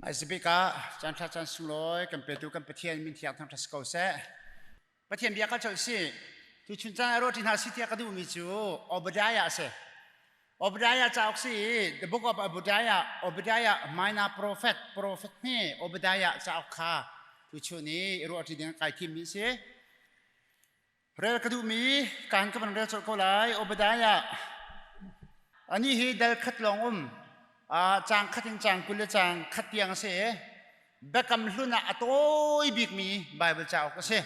Hmaisabik ah caan ṭha caan sunglawi kan petu kan Pathian min thiang thangṭhat si ko seh. Pathian bia ka colh si. Tuchun caan ah ruahṭi hna si tiah ka duhmi cu Obadiah a si. Obadiah cauk si i The Book of Obadiah, Obadiah minor prophet, prophet hme Obadiah cauk kha tuchun i ruahṭi ding kai thimmi a si. Rel ka duhmi kaan ka van rel colh ko lai. Obadiah anih hi dal khat lawng um. Caang khat in caang 20 le caang khat tiang a si. Biakam hlun ah a tawi bikmi Baibal cauk a si.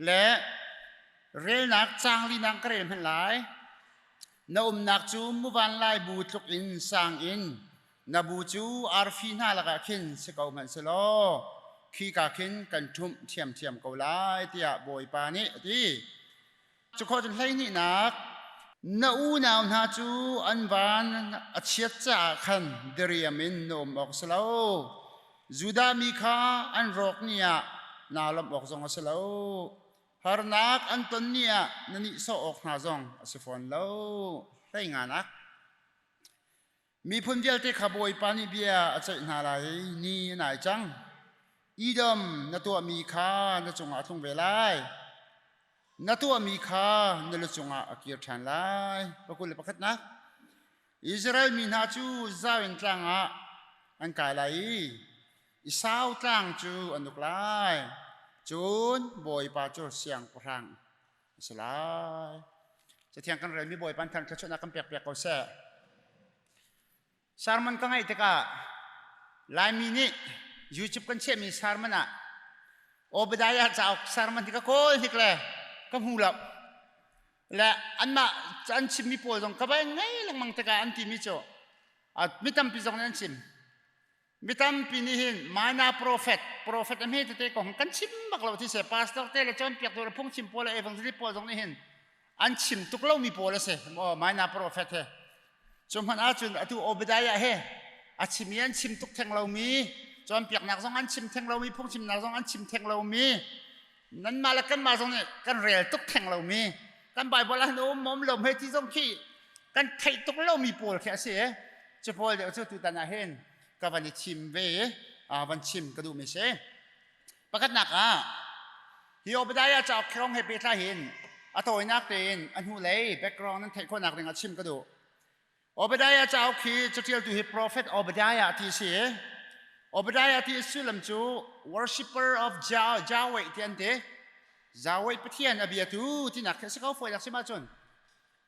Le relnak caang linak ka rel hmanh lai. Na umnak cu muvan lai bu tluk in sang in Na bu cu arfi hna lakah khin si ko hmanh selaw khika khin kan ṭhumh ṭhiamṭhiam ko lai tiah Bawipa nih a ti. Cukhawh cun 12nak na unau hna cu an van a chiat caah khan diriam in na um awk a si lo. Judah mi kha an rawk ni ah naa lawmh awk zong a si lo. Harnak an ton ni ah na nihsawh awk hna zong a si fawn lo. 15nak Miphun vialte kha Bawipa nih bia a ceih hna lai i ni a nai cang. Edom, na tuahmi kha na cungah a tlung ve lai. Na tuahmi kha na lu cungah a kir ṭhan lai. 21nak. Israel mi hna cu Zion tlang ah an kai lai i Esau tlang cu an uk lai. Cun Bawipa cu siangpahrang a si lai. Cathiang kan relmi Bawipa thang thluachuahnak kan pek piak ko seh. Sermon ka ngaih tikah Laimi nih YouTube kan chiahmi sermon ah Obadiah cauk sermon hi ka kawl hnik le ka hmu lo. Le anmah an chimmi pawl zong ka vai ngei lengmang tikah an timi cu mi tampi zong nih an chim. Mi tampi nih hin minor prophet, prophet a hme tete kong kan chim bak lo ti se pastor te le cawnpiaktu le phungchim pawl le evangelist pawl zong nih hin an chim tuk lomi pawl a si minor prophet he cu hmanh ahcun atu Obadiah he a chim i an chim tuk theng lomi cawnpiaknak zong an chim theng lomi phungchimnak zong an chim theng lomi nanmah le kanmah zong nih kan rel tuk theng lomi kan Bible ah hin um um lo hme ti zong khi kan theih tuk lomi pawl khi a si cu pawl deuh cu tutan ah hin ka van i thim ve i van chim ka duhmi si pakhatnak ah hi Obadiah cauk kong he pehtlai hin a tawinak tein a hnulei background nan theih khawhnak ding ah chim ka duh Obadiah cauk hi caṭialtu hi prophet Obadiah ti a si. Obadiah ti a sullam cu worshipper of Yahweh ti an ti. Yahweh Pathian a biatu tinak khi a si ko fawinak sim ahcun.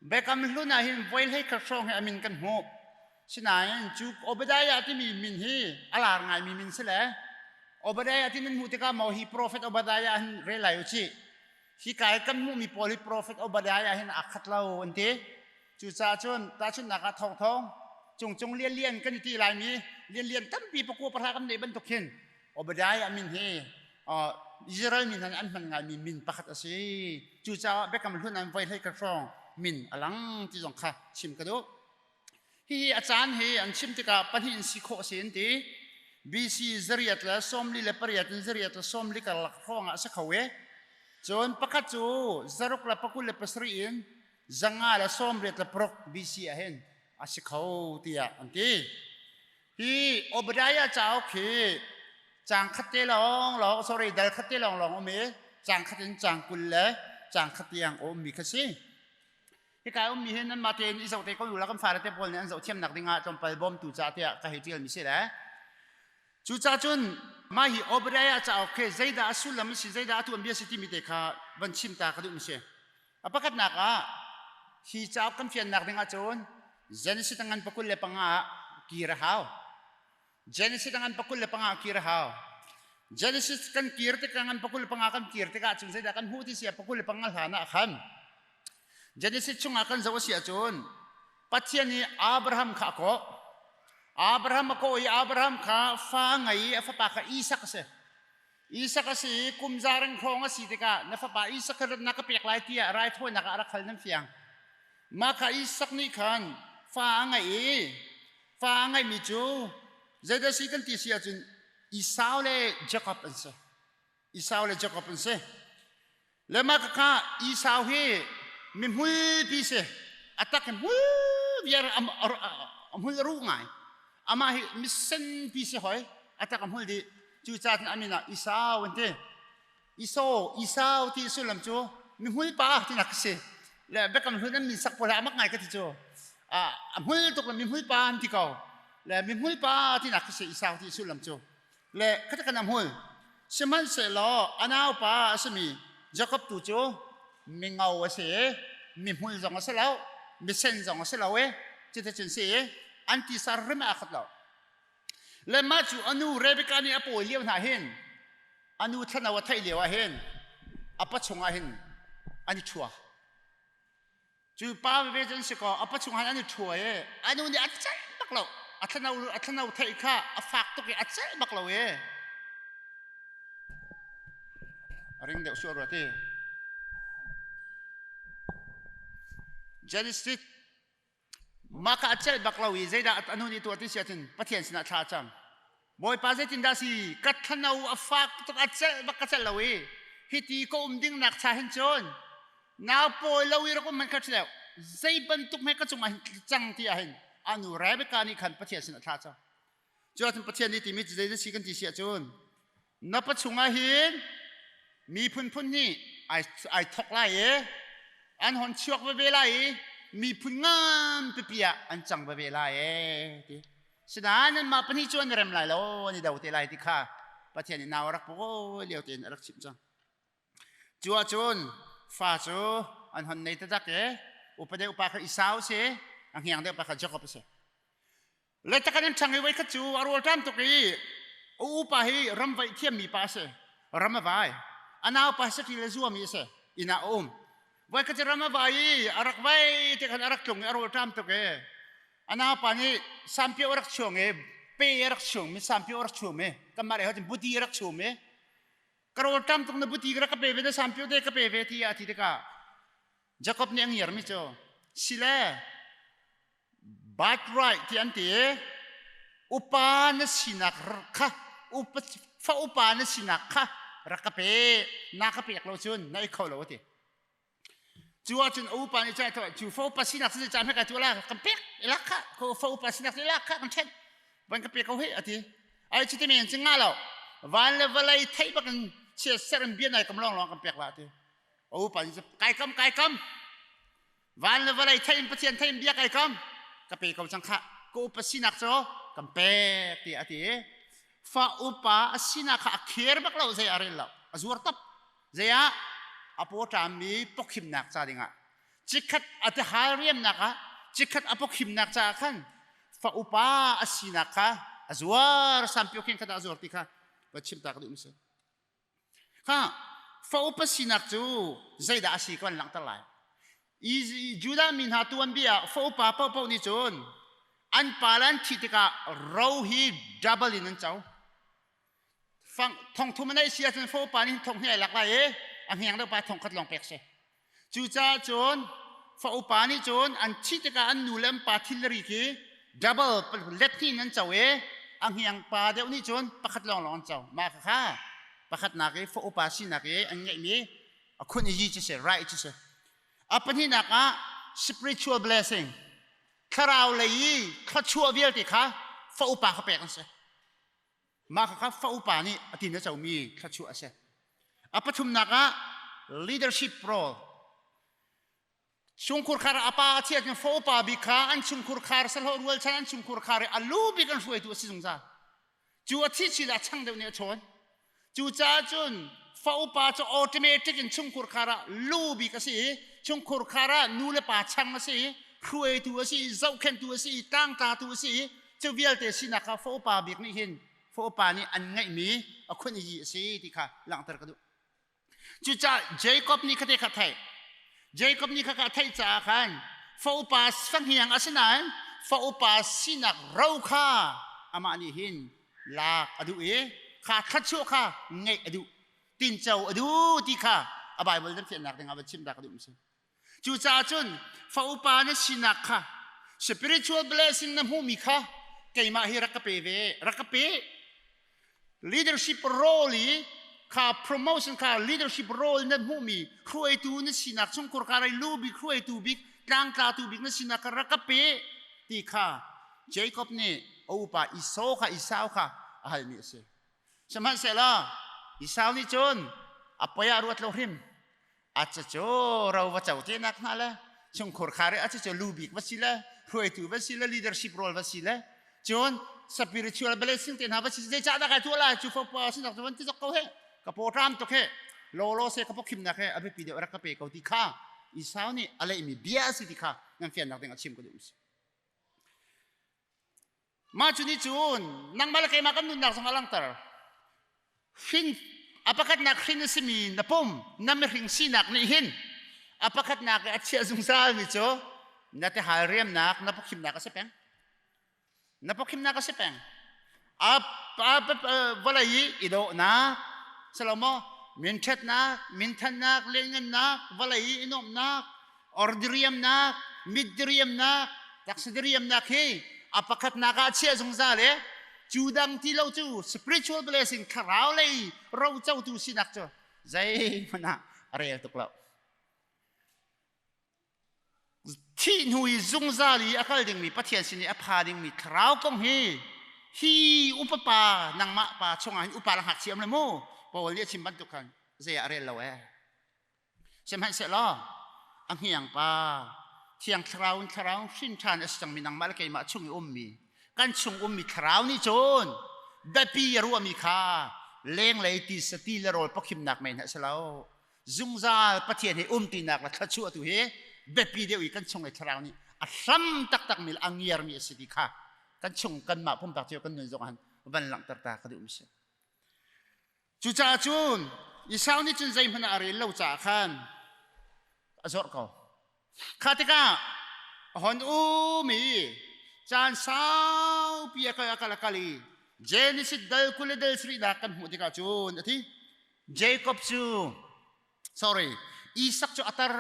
Biakam hlun ah hin voi hlei khat hrawng hi a min kan hmuh. Sinain cu Obadiah timi min hi a lar ngaimi min si le Obadiah ti nan hmuh tikah maw hi prophet Obadiah hin rel lai u cih. Hi kai kan hmuhmi pawl hi prophet Obadiah hin aa khat lo an ti. Cucaah cun tahchunhnak ah thawngthawng cungcung lianlian kan i ti laimi lianlian tampi pakua pahra kan neih bantuk khin Obadiah min hi Israel mi hna nih an hman ngaimi min pakhat a si. Cucaah Biakam Hlun an voi hlei ka hrawng min a lang ti zong kha chim ka duh. Hihi a caan hi an chim tikah pahnih in si khawh a si an ti. BC 148 in 140 karlak hrawng ah a si kho i cun pakhat cu 627 in 586 BC ah hin a si kho tiah an ti. Hi Obadiah cauk hi caang khat te lawng lawng sorry dal khat te lawng lawng um i caang khat in caang 20 le caang khat tiang a ummi kha si. Hika ummi hi nanmah tein i zoh te ko u la kan fale te pawl nih an zoh thiamnak ding ah tlawmpal bawmtu ca tiah ka hei ṭialmi si le Cucaah cun mah hi Obadiah cauk khi zeidah a sullam a si zeidah a tuanbia a si timi te kha van chim ta ka duhmi si. A pakhatnak ah hi cauk kan fiannak ding ahcun Genesis ngan 25 ah kir a hau. Genesis ngan 25 ah kir a hau. Genesis kan kir tikah ngan 25 kan kir tikah cun zeidah kan hmuh ti si 25 hlan ah khan Genesis chungah kan zoh a si ahcun Pathian nih Abraham kha a kawh. Abraham a kawh i Abraham kha fa ngei i a fapa kha Isak a si. Isak a si i kum za reng hrawng a si tikah na fapa Isak kha na ka pek lai tiah raithawinak ah a rak hal nan fiang. Mah kha Isak nih khan fa a ngeih i fa a ngeihmi cu zeidah si kan ti si ahcun Esau le Jakob an si. Esau le Jakob an si. Le mah kha Esau hi mi hmulpi si. A tak hi hmul viar a hmul a ruh ngai. Amah hi misenpi si hoi. A tak a hmul dih. Cucaah cun a min ah Esau an ti. Esau, Esau ti sullam cu mihmul pa tinak a si. Le Biakam Hlun an min sak pawl ah a mak ngai ka ti cu. A hmul tuk le mihmul pa an ti ko. Le mihmul pa tinak a si Esau ti sullam cu. Le khata kan a hmul. Sihmanhsehlaw a naupa a simi Jakob tu cu mingo a si i mihmul zong a si lo, misen zong a si lo i cuticun si i an tisa rim aa khat lo. Le mah cu a nu Rebekah nih a pawi lio hna hin a nu thlano a theih lio ah hin a pa chungah hin an i ṭhua. Cu pa veve cu an si kaw a pa chungah hin an i ṭhua i a nu nih a celh bak lo. A thlano a thlano theih kha a fak tuk i a celh bak lo i a ring deuh sual rua ti. Genesis Mah kha a celh bak lo i zeidah a nu nih tuah ti si ahcun Pathian sinah thla a cam. Bawipa zeitindah si ka thlano a fak tuk a celh bak ka celh lo i hiti ka um ding nak cha hin cun nau pawi lo i rak um man kha ṭhileu zei bantuk hme ka cungah hin cang ti ah hin a nu Rebecca nih khan Pathian sinah thla a cam. Cu ahcun Pathian nih timi cu zei si kan ti si ahcun na pa chungah hin miphun phun hnih ai, ai thok lai i an hon chuak veve lai i miphun ngan pipi ah an cang veve lai e ti sinain anmah pahnih cu an i rem lai lo an i do te lai ti kha Pathian nih nau a rak pawi lio tein a rak chimh cang cu ahcun fa cu an hon nei taktak i upa deuh pa kha Esau a si a hniang deuh pa kha Jakob a si Leitak an ṭhang i voikhat cu a rawlṭam tuk i a upa hi ram vaih thiammi pa a si. Ram a vai. A naupa saṭil le zuami a si. Inn ah a um. Voikhat cu ram a vai i a rak vai te khan a rak tlung i a rawlṭam tuk i a naupa nih sampio a rak chuang i pe a rak chuang mi sampio a rak chum i kanmah lei cun buti a rak chum i ka rawlṭam tuk na buti ka rak ka pe ve na sampio te ka pe ve ti a ti tikah Jakob nih a ngiarmi cu sile birthright ti an ti i upa na sinak kha upa fa upa na sinak kha rak ka pe na ka pek lo cun na i kho lo a ti cu ahcun a upa nih cun cu fa upa sinak cu caan hmeka tu la kan pek ilak kha ko fa upa sinak ilak kha kan ṭhen van ka pe ko he a ti ai chiti men cing nga lo van le vawlei theih bak in chia ser in bia nai kam lawng lawng kan pek la ti a upa nih kai kam kai kam Van le vawlei theih in Pathian theih in bia kai kam ka pe ko cang khah ka upa sinak cu kan pek tiah a ti i fa upa a sinak kha a kher bak lo zei a rel lo a zuar top zei ah a paw ṭammi pokhimnak ca dingah chikkhat a tihal riamnak ah chikkhat a pokhimnak caah khan fa upa a sinak kha a zuar sampio khin khat ah a zuar ti kha va chim ta ka duh mi si Kha fa upa sinak cu zeidah a si ka van langhter lai. Judah mi hna tuanbia ah fa upa paohpaoh nih cun an pa le an thih tikah ro hi double in an co. Fang thongthum an ei si ahcun fa upa nih thong hnih ai lak lai i a hngeng deuh pa thong khat lawng pek si. Cucaah cun fa upa nih cun an thih tikah an nu le an pa thilri khi double let hnih in an co i a hniang pa deuh nih cun pakhat lawnglawng an co. Mah kha pakhatnak i fa upa sinak i an ngeihmi a khun i yi cu si, right cu si. A pahnihnak ah spiritual blessing thlarau lei i thluachuah vialte kha fa upa kha pek an si. Mah kha fa upa nih a tin a comi thluachuah a si. A pathumnak ah leadership role. Chungkhur khar a pa a chiat fa upa bik kha an chungkhur khar sahlawh rualchan an chungkhur khar i a lu bik an hruaitu a si zungzal. Cu a thi chil ah chang deuh nih a chawn. Cucaah cun fa upa cu automatic in chungkhur khar ah lu bik a si i chungkhur khar ah nu le pa chang a si i hruaitu a si i zohkhenhtu a si i tlangtlatu a si i cu vialte sinak kha fa upa bik nih hin fa upa nih an ngeihmi a khun i a si ti kha langhter ka duh. Cucaah Jacob nih khate kha theih. Jacob nih kha kha theih caah khan fa upa fahniang a si nain fa upa sinak ro kha amah nih hin lak a duh i kha thluachuah kha ngeih a duh tinco a duh ti kha a Bible nan fiannak ding ah va chim ta ka duh si. Cucaah cun fa upa na sinak kha spiritual blessing na hmuhmi kha keimah hi rak ka pe ve rak ka pe leadership role i kha promotion kha leadership role na hmuhmi hruaitu na sinak chungkhur kha rei lu bik hruaitu bik tlangtlatu bik na sinak kha rak ka pe ti kha Jacob nih a upa Esau kha Esau kha a halmi a si. Sihmanhsehlaw Esau nih cun a poi ah ruat lo hrim. A cucu ro va co te nak hnga le chungkhur khar i a cucu lu bik va si le hruaitu va si le leadership role va si le cun spiritual blessing te hna va si zeicah dah kai tuah lai cu fapa sinak cu van ti zok ko he ka paw ṭam tuk he law law se ka pawkhim nak he a biapi deuh rak ka pe ko ti kha Esau nih a leihmi bia a si ti kha nan fiannak ding a chim ka duh si. Mah cu nih cun nangmah le keimah kan nunnak zong a langhter. Hrin a pakhatnak hrin a simi na pum na mihring sinak nih hin a pakhatnak i a chiah zungzalmi cu na tihal riamnak na pawkhimnak a si peng. Na pawkhimnak a si peng. A vawlei i i dawhnak salomaw minṭhatnak minthannak lianngannak vawlei i i nuamhnak ordiriamnak mitdiriamnak taksa diriamnak hi a pakhatnak ah chiah zungzal e cu dang ti lo cu spiritual blessing thlarau lei rocotu sinak cu zeihmanh ah a rel tuk lo. Thih hnu i zungzal i a kal dingmi Pathian sin i a pha dingmi thlarau kong hi hi upa pa nangmah pa chungah hin upa le ngakchia um le mu Paul nih a chim bantuk khan zei ah a rel lo ee. Sihmanhsehlaw a hniang pa Thiang Thlarau in Thlarau hrin ṭhan a si cangmi nangmah le keimah chung i ummi kan chung ummi Thlarau nih cun biapi a ruahmi kha lenglei tisa ti le rawl pawkhimnak men a si lo. Zungzal Pathian he umtinak le thluachuah tu hi biapi deuh i kan chung i Thlarau nih a hlam taktakmi le a ngiarmi a si ti kha kan chung kanmah pumpak cio kan nun zong ah van langhter ta ka duhmi si. Cucaah cun Esau nih cun zeihmanh ah a rel lo caah khan a zorh ko. Kha tikah a hon um i caan saupi a kal a kal a kal i Genesis dal 20 le dal sarihnak kan hmuh tikah cun a thi. Jacob cu sorry Isak cu a tar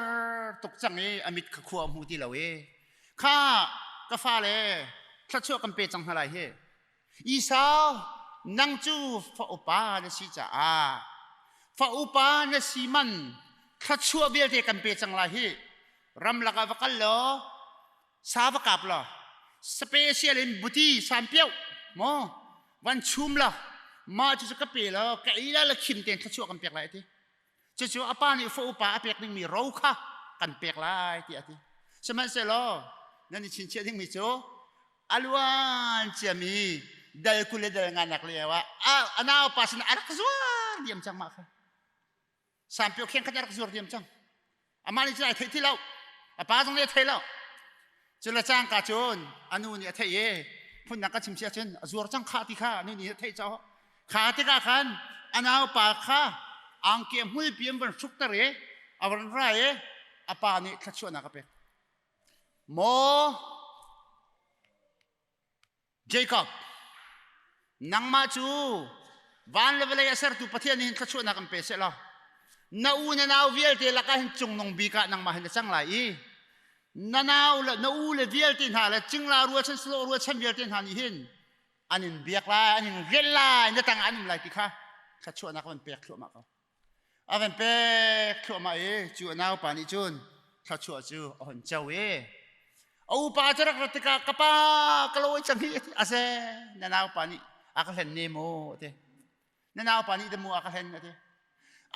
tuk cang i a mit kha khua a hmu ti lo i kha ka fale thluachuah kan pe cang hna lai hi. Esau, nang cu fa upa na si caah fa upa na si man thluachuah vialte kan pe cang lai hi. Ramlak ah va kal law sa va kap law special in buti sanpiau maw van chum law mah cu ka pe law ka ei la la khim tein thluachuah kan pek lai a ti. Cucu a pa nih fa upa a pek dingmi ro kha kan pek lai tiah a ti. Sihmanhsehlaw nan i chinchiah dingmi cu a luan ciami dal 20 le dal nganak lio ah a naupa sin a rak zuar diam cang mah kha. Sampio kheng khat a rak zuar diam cang. Amah nih cun ai theih ti lo. A pa zong nih a thei lo. Cu le cangka cun a nu nih a theih i phundang ka chim si ahcun a zuar cang khah ti kha a nu nih a theih caw. Kha tikah khan a naupa kha angki a hmulpi an van hrukter i a van ra i a pa nih thluachuahnak a pek. Maw Jacob, nangmah cu van le vawlei a sertu Pathian nih hin thluachuahnak in pe seh law na u na nau vialte lakah hin cungnung bik ah nangmah hin na cang lai i na nau le na u le vialte hna le cingla rualchan sawh rualchan vialte hna nih hin an in biak lai an in rial lai na tangah an um lai ti kha thluachuahnak van pek thluahmah ko. A van pek thluahmah i cu a naupa nih cun thluachuah cu a hon co i a upa cu rak rat tikah ka pa ka lawi cang hi a se na naupa nih a ka hlen ne maw a ti na naupa nih dah mu a ka hlen a ti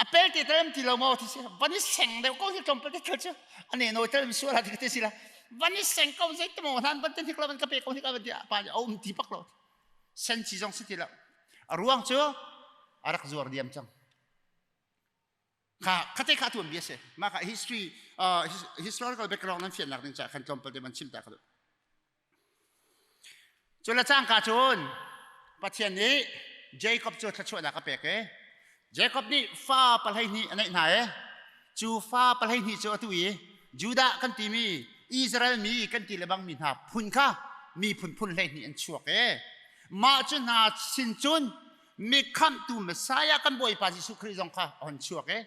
a pelte tel ti lo maw ti si van i seng deuh ko hi tlawmpal te thil cu a ne nawi tel sual ti ti si la van i seng ko zei te maw hnan van te hnik lo van ka pe ko hnik van ti pa nih a um ti bak lo senci zong si ti lo a ruang cu a rak zuar diam cang kha khate kha tuan bia si mah kha history historical background nan fiannak ding ca khan tlawmpal te man chim ta ka duh cu le cangka cun Pathian nih Jacob cu thluachuahnak a pek i Jacob nih fa 12 a neih hna i cu fa 12 cu atu i Judah kan timi Israel mi kan ti le bangmi hna phun kha miphun phun 12 an chuak i mah cu hna sin cun mi khamhtu Messiah kan Bawipa Jesuh Khrih zong kha a hon chuak i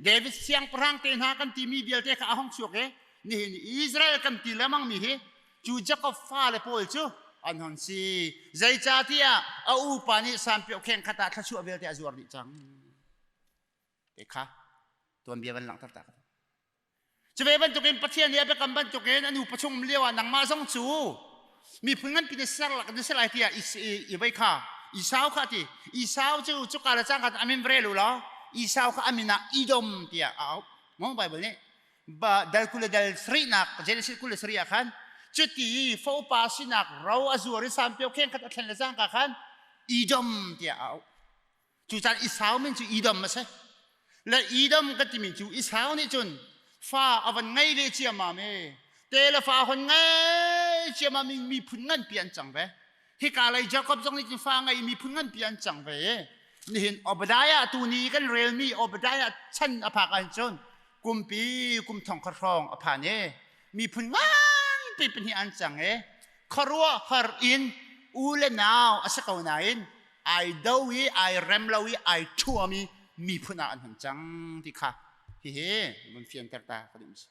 David siangpahrang te hna kan timi vialte kha a hong chuak i nihin Israel kan ti lengmang mi hi cu Jacob fale pawl cu an hon si. Zeicahtiah a upa nih sanpioh kheng khat ah thluachuah vialte a zuar dih cang. Te kha tuanbia van langhter ta ka. Cu ve bantukin Pathian nih a biakam bantukin a nupa chung lio ah nangmah zong cu miphun nganpi na ser lak na si lai tiah i vei kha Esau kha ti. Esau cu cuka le cangka a min vrel u law Esau kha a min ah Edom tiah a auh. Mo Bible nih ba dal kul le dal sarihnak Genesis 27 ah khan cuti faupa sinak ro a zuar i sampio kheng khat a thlen le cangka khan Edom tiah a auh. Cucaan Esau min cu Edom a si. Le Edom kan timi cu Esau nih cun fa a van ngei ve ciammam e. Te le fa hon ngei ciammam in miphun nganpi an cang ve. Hika lei Jacob zong nih cun fa ngei miphun nganpi an cang ve e. Nihin Obadiah tu ni kan relmi Obadiah chan a phak ahhin cun kumpi kum thong khat hrawng a phan e. Miphun nganpi pahnih an cang e. Khuaruahhar in u le nau a si ko nain ai do i ai rem lo i ai ṭhuam i miphun ah an hung cang ti kha hihi vun fianter ta ka duh si.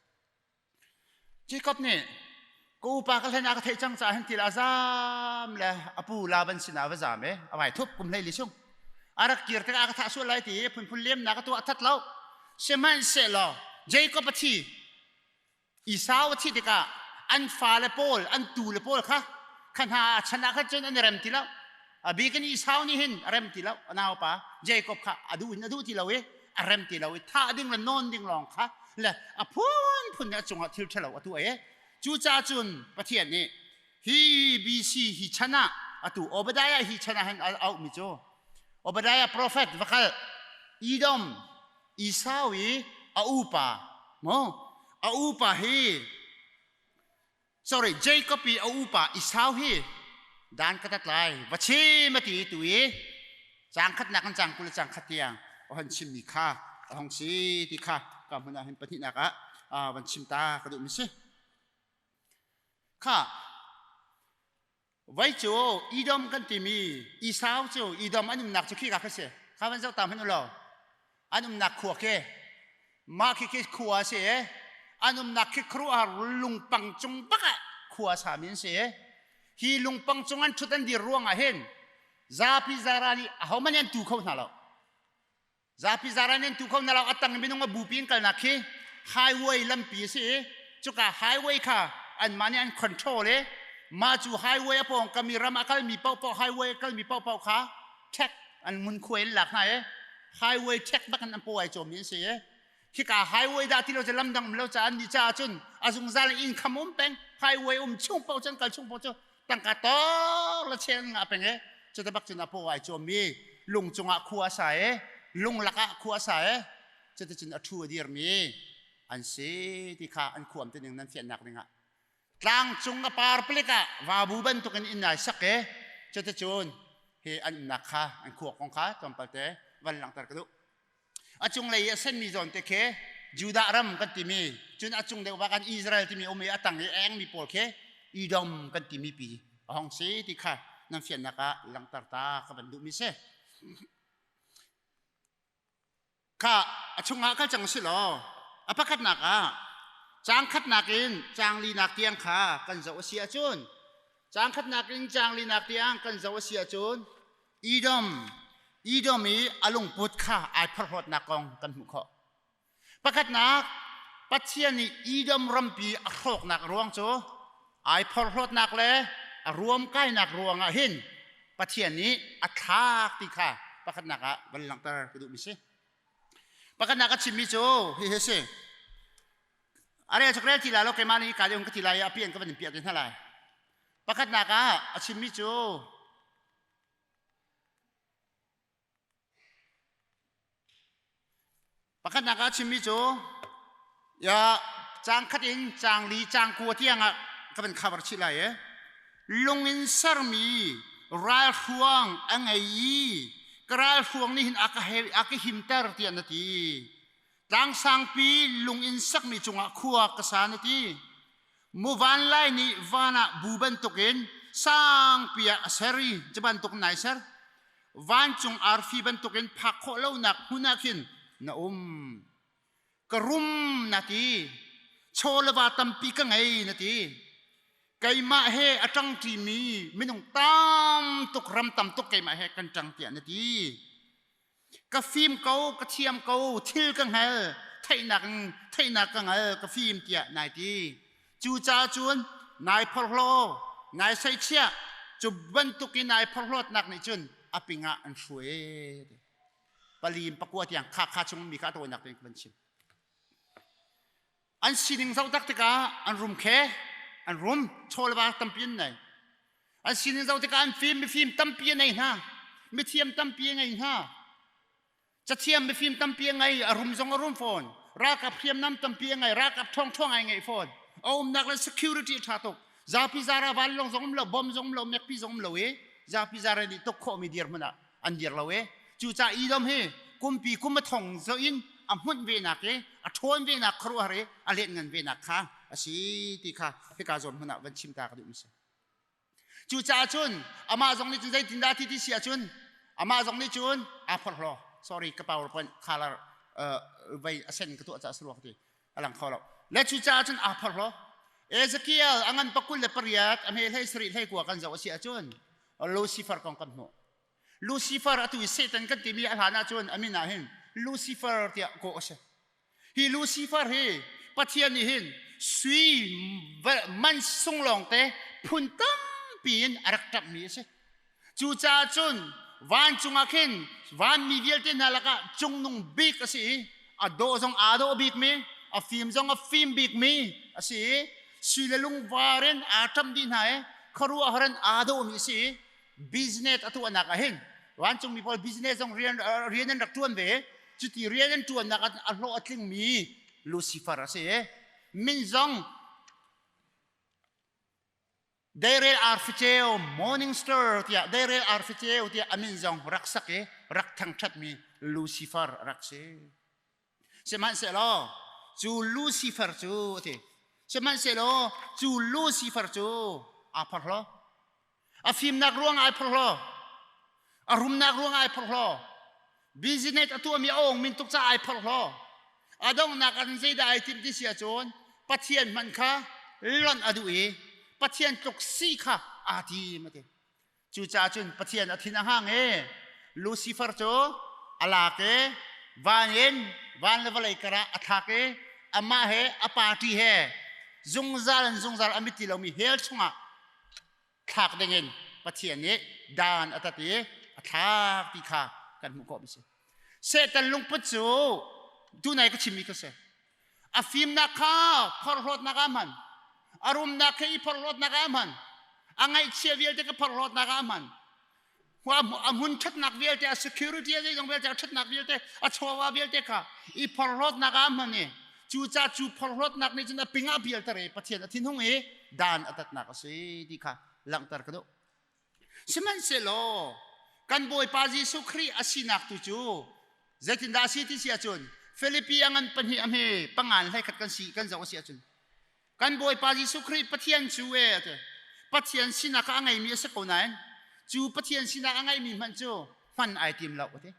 Jacob nih ka upa ka hlen ah ka theih cang caah hin til a zam le a pu Laban sinah va zam e a vai thup kum hlei li chung a rak kir tikah a ka thah sual lai ti i phunphun liamnak a tuah that lo sihmanhsehlaw Jacob a thi Esau a thih tikah an fale pawl, an tule pawl kha kha hna a chan ah khan cun an i rem ti lo. A bik in Esau nih hin a rem ti lo. A naupa Jacob kha a duh in a duh ti lo i a rem ti lo i thah ding le nawn ding lawng kha le a phunphun a cungah thil ṭhalo a tuah i cucaah cun Pathian nih hi BC hi chan ah atu Obadiah hi chan ah hin a auhmi cu Obadiah prophet va kal Edom Esau i a upa maw a upa hi sorry Jacob i a upa Esau hi dan ka tat lai va chim a ti tu i cang khatnak in cang 20 cang khat tiang a hon chimmi kha a hong si ti kha ka hmun ah hin pahnihnak ah van chim ta ka duhmi si kha Voi cu Edom kan timi Esau cu Edom an umnak cu khika kha si. Kha van zoh ta hmanh u law. An umnak khua khi mah khi khi khua a si i an umnak khi khuaruahhar lungpang cung bak ah khua sami an si i hi lungpang cung an ṭhut an dir ruangah hin zapi zara nih ahohmanh an tu kho hna lo. Zapi zaran in tu kho na lo a tang minung a bupi in kalnak khi highway lampi a si i cuka highway kha anmah nih an control i mah cu highway a pawng kami ram a kalmi paohpaoh highway a kalmi paohpaoh kha tax an ngunkhuai in lak hna i highway tax bak in an paw ai cawmmi an si i hika highway dah ti lo cu lam dang um lo caah an nih caah cun a zungzal in income um peng highway um chung paoh cun kal chung paoh cu tangka tor la chen nga peng e cuta bak cun a paw ai chuam mi lung cungah khua a sa e lung lakah khua a sa e cuta cun a thu a dir mi an si ti kha an khuam te ning nan fiannak dingah tlang cung a par palik ah vabu bantukin inn ai sak e cuta cun hi an umnak kha an khua kong kha tlawmpal te van langhter ka duh. A cunglei i a senmi zawn te khi Judah ram kan timi, cun a cung deuh bak an Israel timi um i a tang i a engmi pawl khi Edom kan timi pi a hong si ti kha nan fiannak ah langhter ta ka van duhmi si. Kha a chungah kal cang si law a pakhatnak ah caang khatnak in caang linak tiang kha kan zoh a si ahcun caang khatnak in caang linak tiang kan zoh a si ahcun Edom Edom i a lungput kha ai phorhlawtnak kong kan hmuh khawh. Pakhatnak, Pathian nih Edom rampi a hrawknak ruang cu ai phorhlawtnak le a ruamkainak ruangah hin Pathian nih a thlak ti kha pakhatnak ah van langhter ka duhmi si. Pakhatnak a chimmi cu hihi a si. A rel cu ka rel ti lai lo, keimah nih ka ka ti lai i a pian ka van in piah te hna lai. Pakhatnak ah a chimmi cu Pakhatnak ah chimmi cu ya caang khat in caang li caang kua tiang ah ka van cover chih lai e. Lung in sermi ralhruang a ngei i ka ralhruang nih hin a ka a ka himter tiah na ti. Tlang sangpi lung in sakmi cungah khua ka sa na ti. Muvan lai nih van ah bu bantukin sangpi ah a ser i cu bantuk nai ser. Vancung arfi bantukin phak khawh lonak hmun ah khin na um. Ka rum na ti. Chaw le va tampi ka ngei na ti. Keimah he a ṭangṭimi minung tam tuk ram tam tuk keimah he kan ṭang tiah na ti. Ka fim ko, ka thiam ko, thil ka hngal, theihnak in theihnak ka hngal, ka fim tiah nai ti. Cucaah cun nai phorhlaw, nai seichiah, cu bantuk in nai phorhlawtnak nih cun a ping ah an hruai. Pali in pakua tiang kha kha chung mi kha a tawinak tein ka van chim. An sining zoh tak tikah an rum khe an rum chawlva tampi an nei. An sining zoh tikah an fim mifim tampi a nei hna. Mithiam tampi a ngei hna. Cathiam mifim tampi a ngei, a rum zong a rum fawn. Ralkap hriamnam tampi a ngei, ralkap ṭhawngṭhawng ai ngeih fawn. A umnak le security a ṭha tuk. Zapi zara vanlawng zong um lo, bom zong um lo, mekpi zong um lo i zapi zara nih tuk khawhmi dirhmun ah an dir lo i cucaah Edom hi kumpi kum a thong zoh in a hmunh venak i a ṭhawn venak khuaruahhar i a lianhngan venak kha a si ti kha hika zawn hmun ah van chim ta ka duh mi si. Cucaah cun amah zong nih cun zeitindah ti ti si ahcun amah zong nih cun aa phorhlaw. Sorry, ka PowerPoint color vei a sen ka tuah caah saruak ti a lang kho lo. Le cucaah cun aa phorhlaw. Ezekiel a ngan pakul le pariat a hme hlei sarih hlei kua kan zoh a si ahcun Lucifer kong kan hmuh. Lucifer atu i Satan kan timi a hlan ahcun a min ah hin Lucifer tiah kawh a si. Hi Lucifer hi Pathian nih hin sui man sung lawngte phun tampi in a rak ṭamhmi a si. Cucaah cun vancung ah khin vanmi vialte hna lakah cungnung bik a si i a dawh zong aa dawh bikmi, a fim zong a fim bikmi a si i sui le lungvar in aa ṭamh dih hna i khuaruahhar in aa dawhmi a si i business a tuahnak ah hin vancungmi pawl business zong rian rian an rak ṭuan ve. Cuti rian an ṭuannak ah a hlawh a tlingmi Lucifer a si. Min zong Deirel arficeu morning star tiah Deirel arficeu tiah a min zong rak sak i rak thangṭhatmi Lucifer a rak si. Sihmanhsehlaw cu Lucifer cu a ti. Sihmanhsehlaw cu Lucifer cu aa phorhlaw. A fimnak ruang ai phorhlaw. A rumnak ruang ai phorhlaw. Business a tuahmi a ong min tuk caah ai phorhlaw. A donghnak ah zeidah ai timh ti si ahcun Pathian hmanh kha lonh a duh i Pathian tluk si kha aa tim a ti. Cucaah cun Pathian a thin a hang i Lucifer cu a lak i van in van le vawlei karah a thlak i amah he a party he zungzal in zungzal a mit ti lomi hell chungah thlak dingin Pathian nih dan a tat i a thlak ti kha kan hmuh khawh mi si. Satan lungput cu tunai ka chimmi kha si. A fimnak kha phorhlawtnak ah hman. A rumnak kha i phorhlawtnak ah hman. A ngaihchia vialte ka phorhlawtnak ah hman. A hmun ṭhatnak vialte, a security a zeizong vialte, a ṭhatnak vialte, a chawva vialte kha i phorhlawtnak ah hman i cucaah cu phorhlawtnak nih cun a ping ah bialter i Pathian a thinhung i dan a tatnak a si ti kha langhter ka duh. Sihmanhsehlaw kan Bawipa Jesuh Khrih a sinak tu cu zeitindah a si ti si ahcun Filipi a ngan pahnih a hme pangan hlei khat kan si kan zoh a si ahcun Kan Bawipa Jesuh Khrih Pathian cu e a ti. Pathian sinak a ngeimi a si ko nain cu Pathian sinak a ngeimi hmanh cu hman ai tim lo a ti.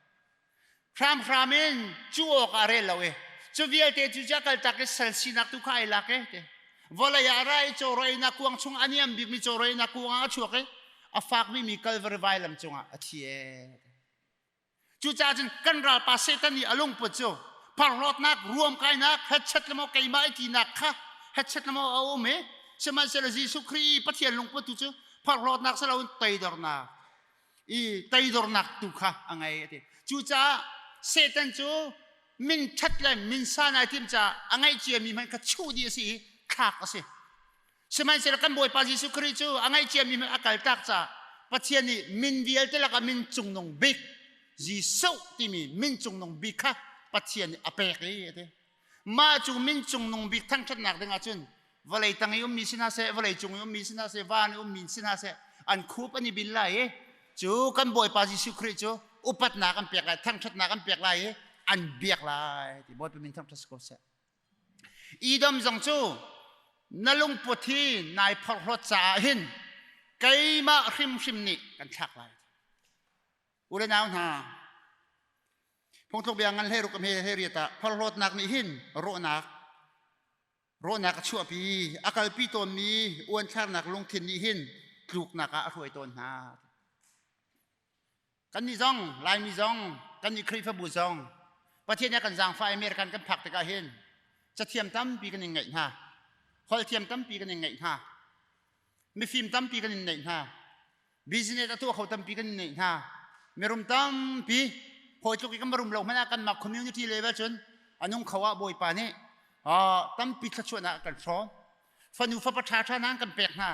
Hramhram in cu awk ah rel lo i cu vialte cu ca kaltak i sal sinak tu kha ai lak e ti. Vawlei ah ra i cawrawinak kuang chung a niam bikmi cawrawinak kuang ah a chuak i a fakmi mi Kalvari vailam cungah a thi e. Cucaah cun kan ralpa Satan i a lungput cu phorhlawtnak, ruamkainak, hetchet le maw keimah i tinak kha hetchet le maw a um i sihmanhsehlaw Jesuh Khrih i Pathian lungput tu cu phorhlawtnak si loin toidornak i toidornak tu kha a ngei a ti. Cucaah Satan cu min ṭhat le min san ai tim caah a ngeih ciami hmanh kha chuh dih a si i thlak a si. Sihmanhsehlaw kan Bawipa Jesuh Khrih cu a ngaihciami hmanh a kaltak caah Pathian nih min vialte lakah min cungnung bik Jesuh timi min cungnung bik kha Pathian nih a pek i a ti. Mah cu min cungnung bik thangṭhatnak ding ahcun vawlei tang i ummi si hna seh, vawlei cung i ummi si hna seh, van i ummi si hna seh, an khup an i bil lai i cu kan Bawipa Jesuh Khrih cu upatnak an pek lai, thangṭhatnak an pek lai i an biak lai ti Bawipa min thangṭhat si ko seh. Edom zong cu na lungput hi nai phorhlawt caah hin keimah hrimhrim nih kan thlak lai. U le nau hna, phungthluk bia ngan hlei ruk he he riat ah phorhlawtnak nih hin rawhnak rawhnak a chuahpi a kalpi tawnmi uanthlarnak lungthin nih hin tluknak ah a hruai tawn hna. Kannih zong, Laimi zong, kannih Khrihfabu zong Pathian nih a kan zaangfah i American kan phak tikah hin cathiam tampi kan in ngeih hna. Holh thiam tampi kan in ngeih hna. Mifim tampi kan in neih hna. Business a tuah kho tampi kan in neih hna. Mirum tampi hawi tluk i kan rum lo hmanh ah kanmah community level cun a nung kho ah Bawipa nih tampi thluachuahnak a kan hrawm. Fanu fapa ṭhaṭha hna an kan pek hna.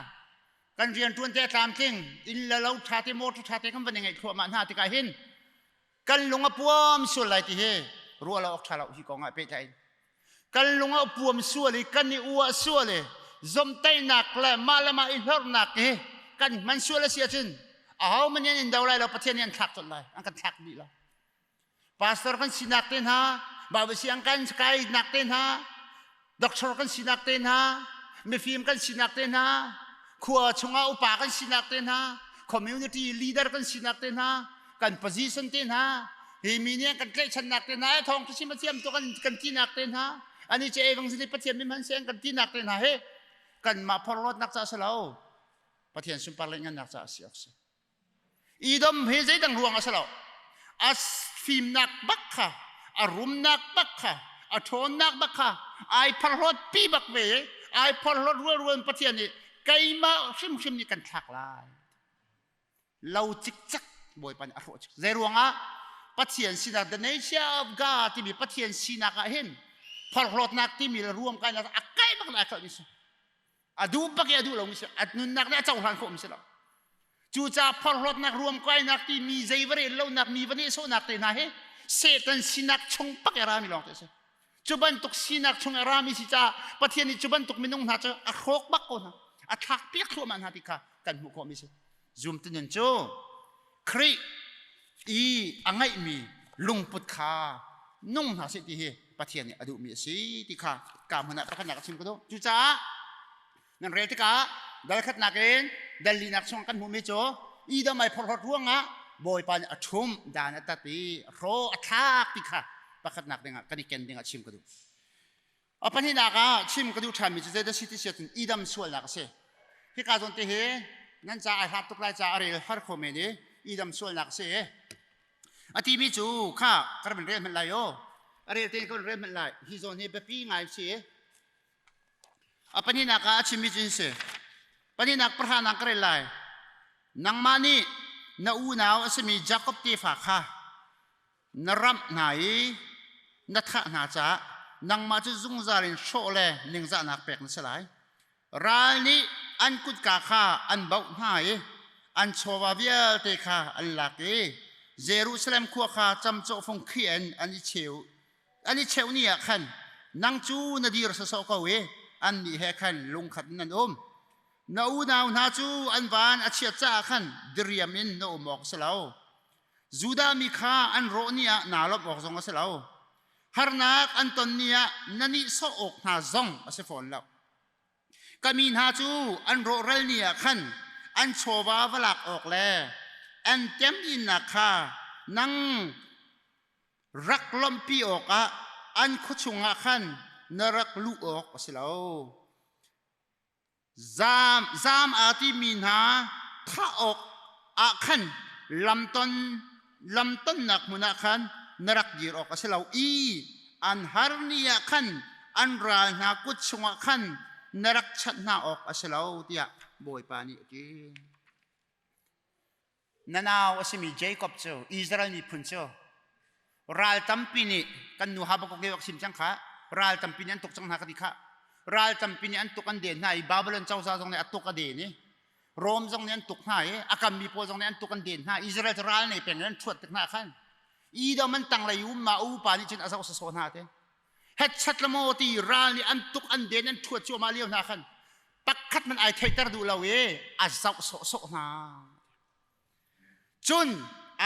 Kan rianṭuan te a tlamtling, inn le lo ṭha te, motor ṭha te kan van i ngeih thluahmah hna tikah hin kan lung a puam sual lai ti hi ruah lo awk ṭha lo hi kong ah pehtlai in. Kan lung a puam sual i kan i uah sual i zomtaihnak le mah le mah i hlorhnak hi kan hman sual a si ahcun ahohmanh nih an in do lai lo, Pathian nih an thlak colh lai, an kan thlak dih lai. Pastor kan sinak te hna, Bible siang kan kainak te hna, doctor kan sinak te hna, mifim kan sinak te hna, khua chungah upa kan sinak te hna, community leader kan sinak te hna, kan position te hna, hi mi nih kan tlaihchannak te hna, thawng chim a thiam tu kan kan tinak te hna, ani che evangelist Pathian mi hman se kan tinak te hna he kanmah phorhlawtnak ca si lo, Pathian sunpar le ngannak ca a si awk si. Edom hi zeidang ruang a si lo. A fimnak bak kha, a rumnak bak kha, a ṭhawnnak bak kha ai phorhlawt pi bak ve i ai phorhlawt rualrual Pathian nih keimah hrimhrim nih kan thlak lai. Lo cikcek Bawipa nih a hrawh cik. Zei ruangah Pathian sinak the nature of God timi Pathian sinak ah hin phorhlawtnak timi le ruamkainak a kai bak lai khalh mi si. A duh bak i a duh lomi si a nunnak nih a cohlan khawhmi si lo. Cucaah phorhlawtnak ruamkainak ti mi zei va rel lonak mi va nehsawhnak te hna hi Satan sinak chung pak i a rami lawng te a si. Cu bantuk sinak chung a rami si caah Pathian nih cu bantuk minung hna cu a hrawk bak ko hna, a thlak piak thluahmah hna ti kha kan hmuh khawhmi si. Zumtu nun cu Khrih i a ngeihmi lungput kha nung hna sih ti hi Pathian nih a duhmi a si ti kha ka hmun ah pakhatnak a chim ka duh. Cucaah nan rel tikah dal khatnak in dal linak chung kan hmuhmi cu Edom ai phorhlawt ruangah Bawipa nih a ṭhumh dan a tat i a hrawh a thlak ti kha pakhatnak dingah kan i ken dingah chim ka duh. A pahnihnak ah chim ka duh ṭhanmi cu zeidah si ti si ahcun Edom sualnak a si. Hika zawn te hi nan ca ai hlat tuk lai ca a rel har kho men i Edom sualnak a si. A timi cu kha ka rak rel hmanh lai aw. A rel tein ka rel hmanh lai. Hi zawn hi biapi ngai si. A pahnihnak ah a chimmi cu si. Pahnihnak pahranak ka rel lai. Nangmah nih na unau a simi Jakob tefa kha na ramh hna i na thah hna caah nangmah cu zungzal in hrawh le ningzahnak pek na si lai. Ral nih an kutka kha an baoh hna i an chawva vialte kha an lak i Jerusalem khua kha camcawhfung khih in an i cheu an i cheuh ni ah khan nang cu na dir sawsawh ko i annih he khan lungkhat in nan um. Na unau hna cu an van a chiat caah khan diriam in na um awk a si lo. Judah mi kha an rawh ni ah naa lawmh awk zong a si lo. Harnak an ton ni ah na nihsawh awk hna zong a si fawn lo. Ka mi hna cu an rawhral ni ah khan an chawva va lak awk le an temhinnak kha nang rak lawmhpi awkah an khua chungah khan na rak luh awk a si lo. Zaam zaam aa timi hna thah awk ah khan lamton lamtonnak hmun ah khan na rak dir awk a si lo i an har ni ah khan an ral hna kut chungah khan na rak chanh hna awk a si lo tiah Bawipa nih a ti. Na nau a simi Jacob cu Israel miphun cu ral tampi nih kan nu Habakkuk nih a chim cang kha ral tampi nih an tuk cang hna ka ti kha ral tampi nih an tuk an den hna i Babylon cozah zong nih a tuk a den i Rom zong nih an tuk hna i a kammi pawl zong nih an tuk an den hna. Israel cu ral nei peng in an ṭhuat tik hna khan Edom an tanglei um ma upa nih cun a zoh sawsawh hna te hetchat le maw ti ral nih an tuk an den an ṭhuat cuahmah lio hna khan pakhat man ai theihter duh lo i a zoh sawhsawh hna. Cun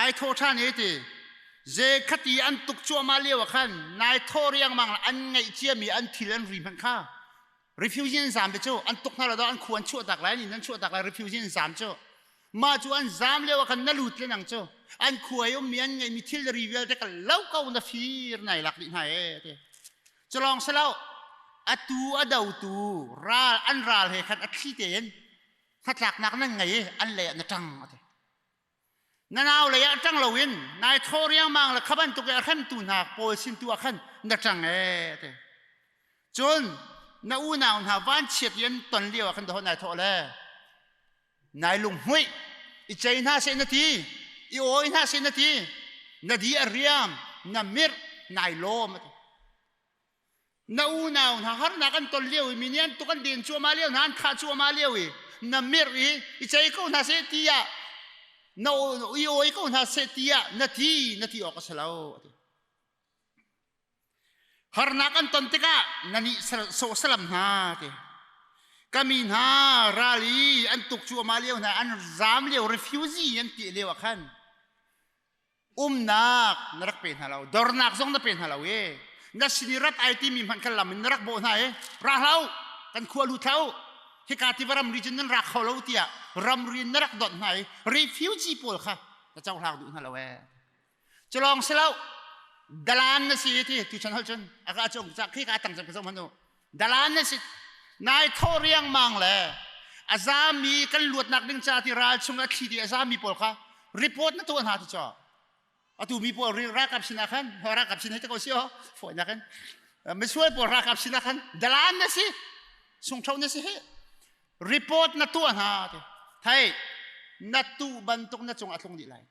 ai thaw ṭhan i ti zekhati an tuk cuahmah lio ah khan nai thaw riangmang an ngeih ciami an thil an ri hmanh kha refugee an zaam te cu an tuk hna lo an khu an chuah tak lai an chuah tak lai refugee an zaam cu mah cu an zaam lio ah khan na lut le nang cu an khuai ummi an ngeihmi thil ri vialte ka lo ko na fir nai lak dih hna e ti culong silo atu a dotu ral an ral he khan a thli tein hnatlaknak nan ngei i an lei ah na ṭang a ti. Na nau lei ah ṭang loin nai thaw riangmang le kha bantuk i a hremtu hna pawl sin tu ah khan na ṭang ee a ti. Cun na unau hna vanchiat i an ton lio ah khan dahawh nai thawh le nai lunghmuih i cei hna seh na ti. I awi hna seh na ti. Na di a riam, na mirh, nai lawm a ti. Na unau hna harnak an ton lio i mi nih an tuk an den cuahmah lio hna, an thah cuahmah lio i na mirh i i cei ko hna seh tiah na i awi ko hna seh tiah na ti, na ti awk a si lo a ti. Harnak an ton tikah na nih sawh salam hna ti. Ka mi hna ral i an tuk cuahmah lio hna, an zaam lio, refugee an ti lio ah khan umnak na rak pe hna lo, dornak zong na pe hna lo i na sin i rat ai timi hmanh khan lam in na rak bawh hna i ra hlah u, kan khua lut hlah u, hika tiva ramri cun nan ra kho lo tiah ramri in na rak donh hna i refugee pawl kha na cohlang duh hna lo ee. Culawng si lo dalan na si ti tu chan hol cun aka cung ca khi ka tang cang ka hmanu dalan na si nai tho riang mang le azami kan luatnak ding ca ti ral chung a thli ti azami pawl kha report na tuah hna ti cho atu mi pawl ralkap sinah khan ralkap sin hei te ko si o foi na kan misual pawl ralkap sinah khan dalan na si sungtho na si hi report na tuah hna ti thai na tu bantuk na cung a tlung dih lai.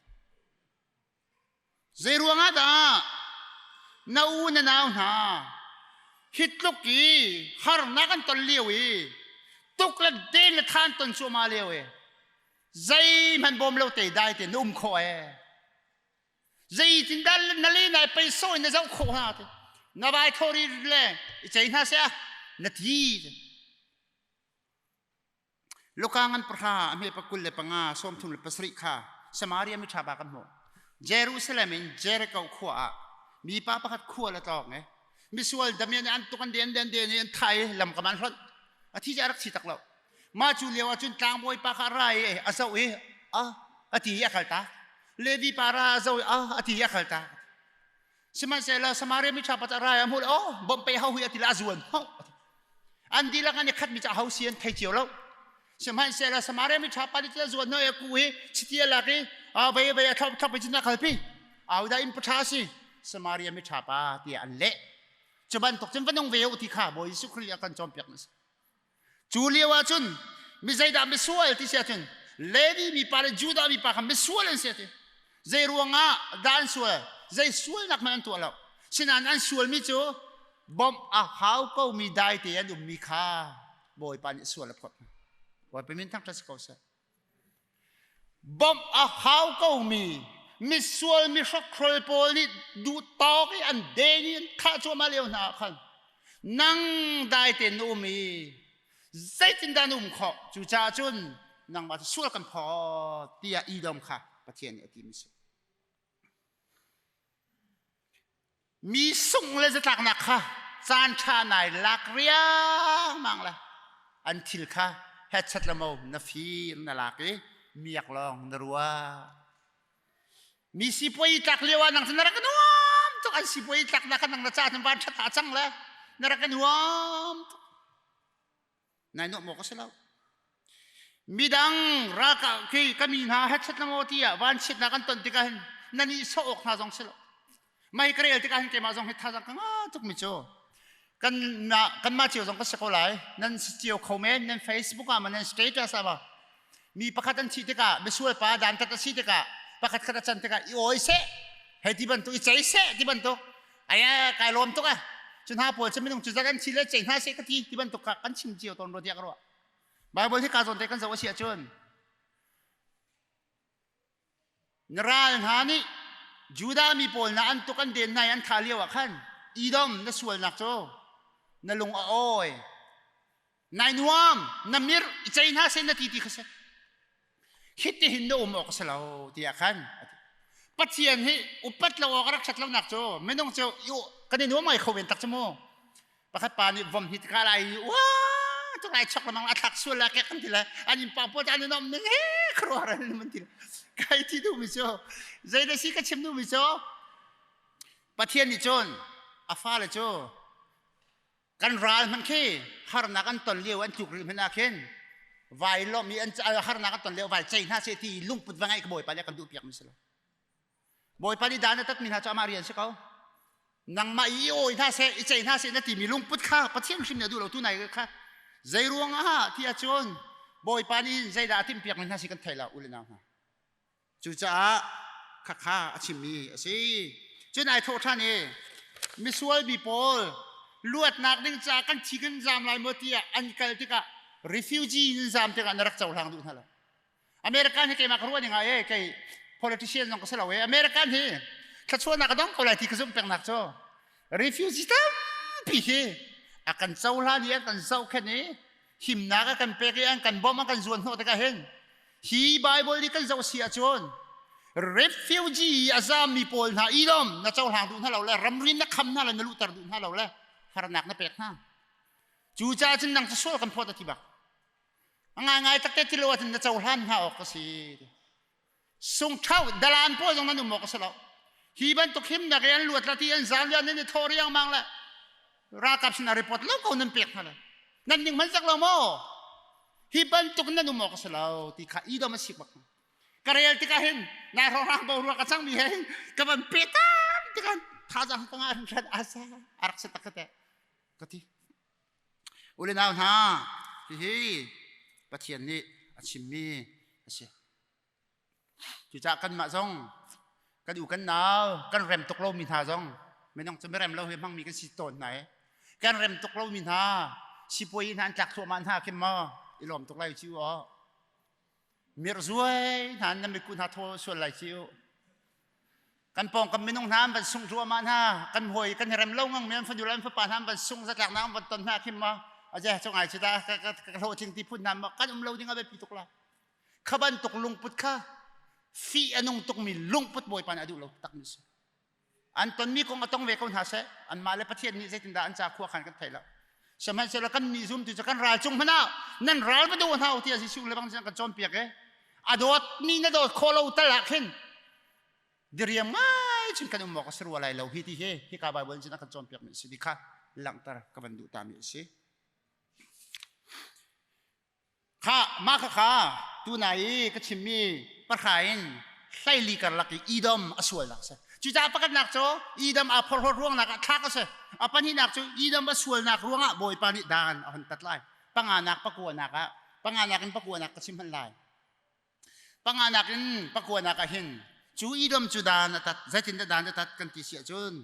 Zeiruangah dah na u na nau hna hi tluk i harnak an ton lio i tuk le den le than ton cuahmah lio i zeihmanh bawm lo te dai te na um khawh ee? Zeitindah na le nai pei sawh in na zoh khawh hna te na vai thori le i cei hna seh na ti? Luka ngan pahra a hme pa 25 37 kha Samaria mi ṭha pa kan hmuh. Jerusalem in Jericho khua ah mipa pakhat khua le tlawng e misual damian an tuk an den den den i an thah i lam kam an hlonh. A thi cu a rak thi tak lo. Mah cu lio ah cun tlangbawi pa kha a ra i a zoh i a a ti i a kaltak. Levi pa ra a zoh i a a ti i a kaltak. Sihmanhsehlaw Samaria mi ṭha pa cu a ra i a hmuh oh bawmh pe ho hi a ti le a zuan ho. An dihlak an i khatmi cu aho si an thei cio lo. Sihmanhsehlaw Samaria mi ṭha pa nih cun a zuan hoi a ku i chiti a lak i a vei vei a thlop thlop i cun a kalpi. Au dah inn paṭha a si? Samaria mi ṭha pa tiah an leh. Cu bantuk cun va nung ve u ti kha Bawi Jesuh Khrih a kan cawnpiak na si. Cu lio ah cun mi zeidah misual ti si ahcun Levi mipa le Judah mipa kha misual an si ti. Zei ruangah dah an sual? Zei sualnak hmanh an tuah lo. Sinain an sualmi cu bawmh a hau komi daite an ummi kha Bawipa nih sual a phawt hna. Bawipa min thangṭhat si ko seh. Bawmh a hau komi misual mihrokhrol pawl nih duh tawk i an den i an thah cuahmah lio hna ah khan nang dai tein na um i zeitindah na um khawh? Cucaah cun nangmah cu sual kan phawt tiah Edom kha Pathian nih a timi si. Mi sungh le zatlaknak kha caan ṭha nai lak riangmang le an thil kha hetchat le mo na fir na lak i miak lawng na ruah. Mi sipuai tlak lio ah nang cu na rak i nuam tuk. An sipuai tlaknak kha nang na ca van ṭhat ah cang le na rak i nuam tuk. Nai nuam awk a si lo. Midang ralkap khi ka mi hna hetchat na maw tiah vanchiatnak an ton tikah hin na nih sawh awk hna zong si lo. Mei ka rel tikah hin keimah zong hi thazang ka nga tuk mi cu kan kanmah cio zong ka si ko lai. Nan si cio kho men. Nan Facebook ah ma, nan status ah ma, mi pakhat an thih tikah, misual pa dantat a si tikah, pakhat khat a can tikah i awi seh hei ti bantuk, i cei seh ti bantuk, aya kai lawm tuk ah cu hna pawl cu minung cu zat an thi le cei hna seh ka ti ti bantuk kha kan chim cio tawn rua tiah ka ruah. Bible hi ka zawn te kan zoh a si ahcun na ral hna nih Judah mi pawl na an tuk an den hna i an thah lio ah khan Edom na sualnak cu na lung a awi, nai nuam, na mir, i cei hna seh na ti ti kha si. Hitihin na um awk a si lo tiah khan Pathian hi upat lo awk a rak ṭhat lonak cu minung cu kan i nuam ngai kho men tak cu mu. Pakhat pa nih vom hi ka lai i ua tuk lai chok lamang a thlak sual la kek kan ti le an in pa pawl an i nom ning he khuaruahar an man ti kai ti duhmi cu zei da si ka chim duhmi cu Pathian nih cun a fale cu kan ral hmanh khi harnak an ton lio an tluk rih hmanh ah khin vai lawmh i an harnak an ton lio vai cei hna seh ti lungput va ngeih ka Bawipa nih a kan duhpiak mi si lo. Bawipa nih dan a tatmi hna cu amah rian si ko. Nangmah i awi hna seh, i cei hna seh na timi lungput kha Pathian hrim nih a duh lo tu nai kha. Zei ruang ah ti ahcun Bawipa nih zeidah a timhpiak mi hna si kan thei lo u le nau hna. Cucaah Khakha a chimmi a si. Cun ai thawh ṭhan i misual mi pawl luatnak ding caah kan thi kan zaam lai maw tiah an kal tikah refugee in zaam tikah na rak cohlang duh hna lo. American hi keimah ka ruah ning ah e kei politician zong ka si lo e American hi thluachuahnak a dong ko lai ti ka zumh pengnak cu refugee tampi hi a kan cohlan i an kan zohkhenh i himnak a kan pek i an kan bawmh an kan zuan hnawh tikah hin hi Bible nih kan zoh si ahcun refugee a zaammi pawl hna idom na cohlang duh hna lo le ramri na kham hna le na luhter duh hna lo le harnak na pek hna. Cucaah cun nang cu sual kan phawt a ti bak. A ngaingai takte ti lo ahcun na cohlan hna awk a si. Sungṭhau dalaan pawl zong nan um awk a si lo. Hi bantuk himnak i an luat la ti an zaam le nan i thawh riangmang le ralkap sinah report lo ko nan pek hna le nan ning hman zak lo maw? Hi bantuk nan um awk a si lo ti kha idom a sik bak. Ka rel tikah hin nai hrawng boruak a cangmi he hin ka van pe tam tikah thazaang ka ngah hringhran asa a rak si tak ka te ka ti. U le nau hna, hihi Pathian nih a chimmi a si. Cucaah kanmah zong kan u kan nau kan rem tuk lomi hna zong minung cu mirem lo hi hmangmi kan si tawn hna i kan rem tuk lomi hna sipuai hna an tlak thluahmah hna khin maw i lawm tuk lai cu aw mirhzuai hna nan miku hna thaw sual lai ci u kan pawngkam minung hna an van sung ruahmah hna kan hawi kan rem lo ngang mi an fanu le an fapa hna an van sung zatlak na an van ton hna khin ma aje cu ngai cu ta ka ka ka hlawhtling ti phun hna ma kan um lo ding a biapi tuk la kha bantuk lungput kha fi a nung tukmi lungput bawipa nih a duh lo tak mi si an tonmi kong a tong ve ko hna seh anmah le Pathian nih zeitindah an ca khua khan kan thei lo sihmanhsehlaw kan nih zum tu cu kan ral cung hmanh ah nan ral va do hna u tiah Jesuh le bang kan cawnpiak e a dawtmi na dawt khawh lo tal ah khin diriam ngai cun kan um awk a si rua lai lo hi ti hi hika Bible cun a kan cawnpiak mi a si ti kha langhter ka van duh ta mi a si. Kha mah khakha tunai i ka chimmi pahra in hleili karlak i Edom a sualnak a si. Cucaah pakhatnak cu Edom aa phorhlawt ruangnak ah thlak a si. A pahnihnak cu Edom a sualnak ruangah Bawipa nih dan a hun tat lai. Panganak pakuanak ah panganak in pakuanak ka chim hmanh lai. Panganak in pakuanak ah hin cu Edom cu dan a tat zeitindah dan a tat kan ti si ahcun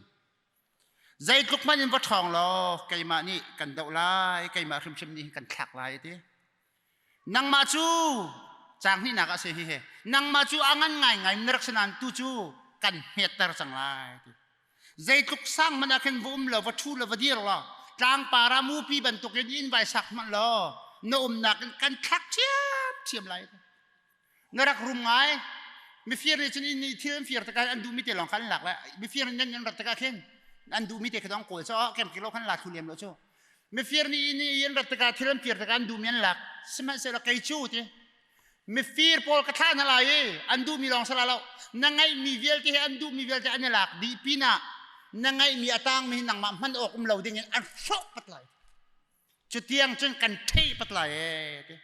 Zeitluk hmanh in va ṭhawng law keimah nih kan doh lai, keimah hrimhrim nih kan thlak lai a ti. Nangmah cu caang hnihnak ah a si hihi. Nangmah cu a ngan ngaingai na rak si nain tu cu kan hmetter cang lai a ti. Zeitluk sang hmanh ah khin va um law, va ṭhu law, va dir law, tlangpar ah mupi bantukin inn vai sak hmanh law, na umnak in kan thlak ṭhiamṭhiam lai a ti. Na rak rum ngai. Mifir nih cun inn i thil an fir tikah an duhmi te lawng kha an lak lai. Mifir nih nan rat tikah khin an duhmi te kha dong kawl cu kem kilo khan la thlu lem lo cu. Mifir nih inn i an rat tikah thil an fir tikah an duhmi an lak. Sihmanhsehlaw kei cu ti mifir pawl ka thlah hna lai i an duhmi lawng si lai lo. Na ngeihmi vialte hi an duhmi vialte an i lak dih pinah na ngeihmi a tangmi hi nangmah hman awk um lo dingin an hrawh pat lai. Cutiang cun kan theih pat lai ee ti.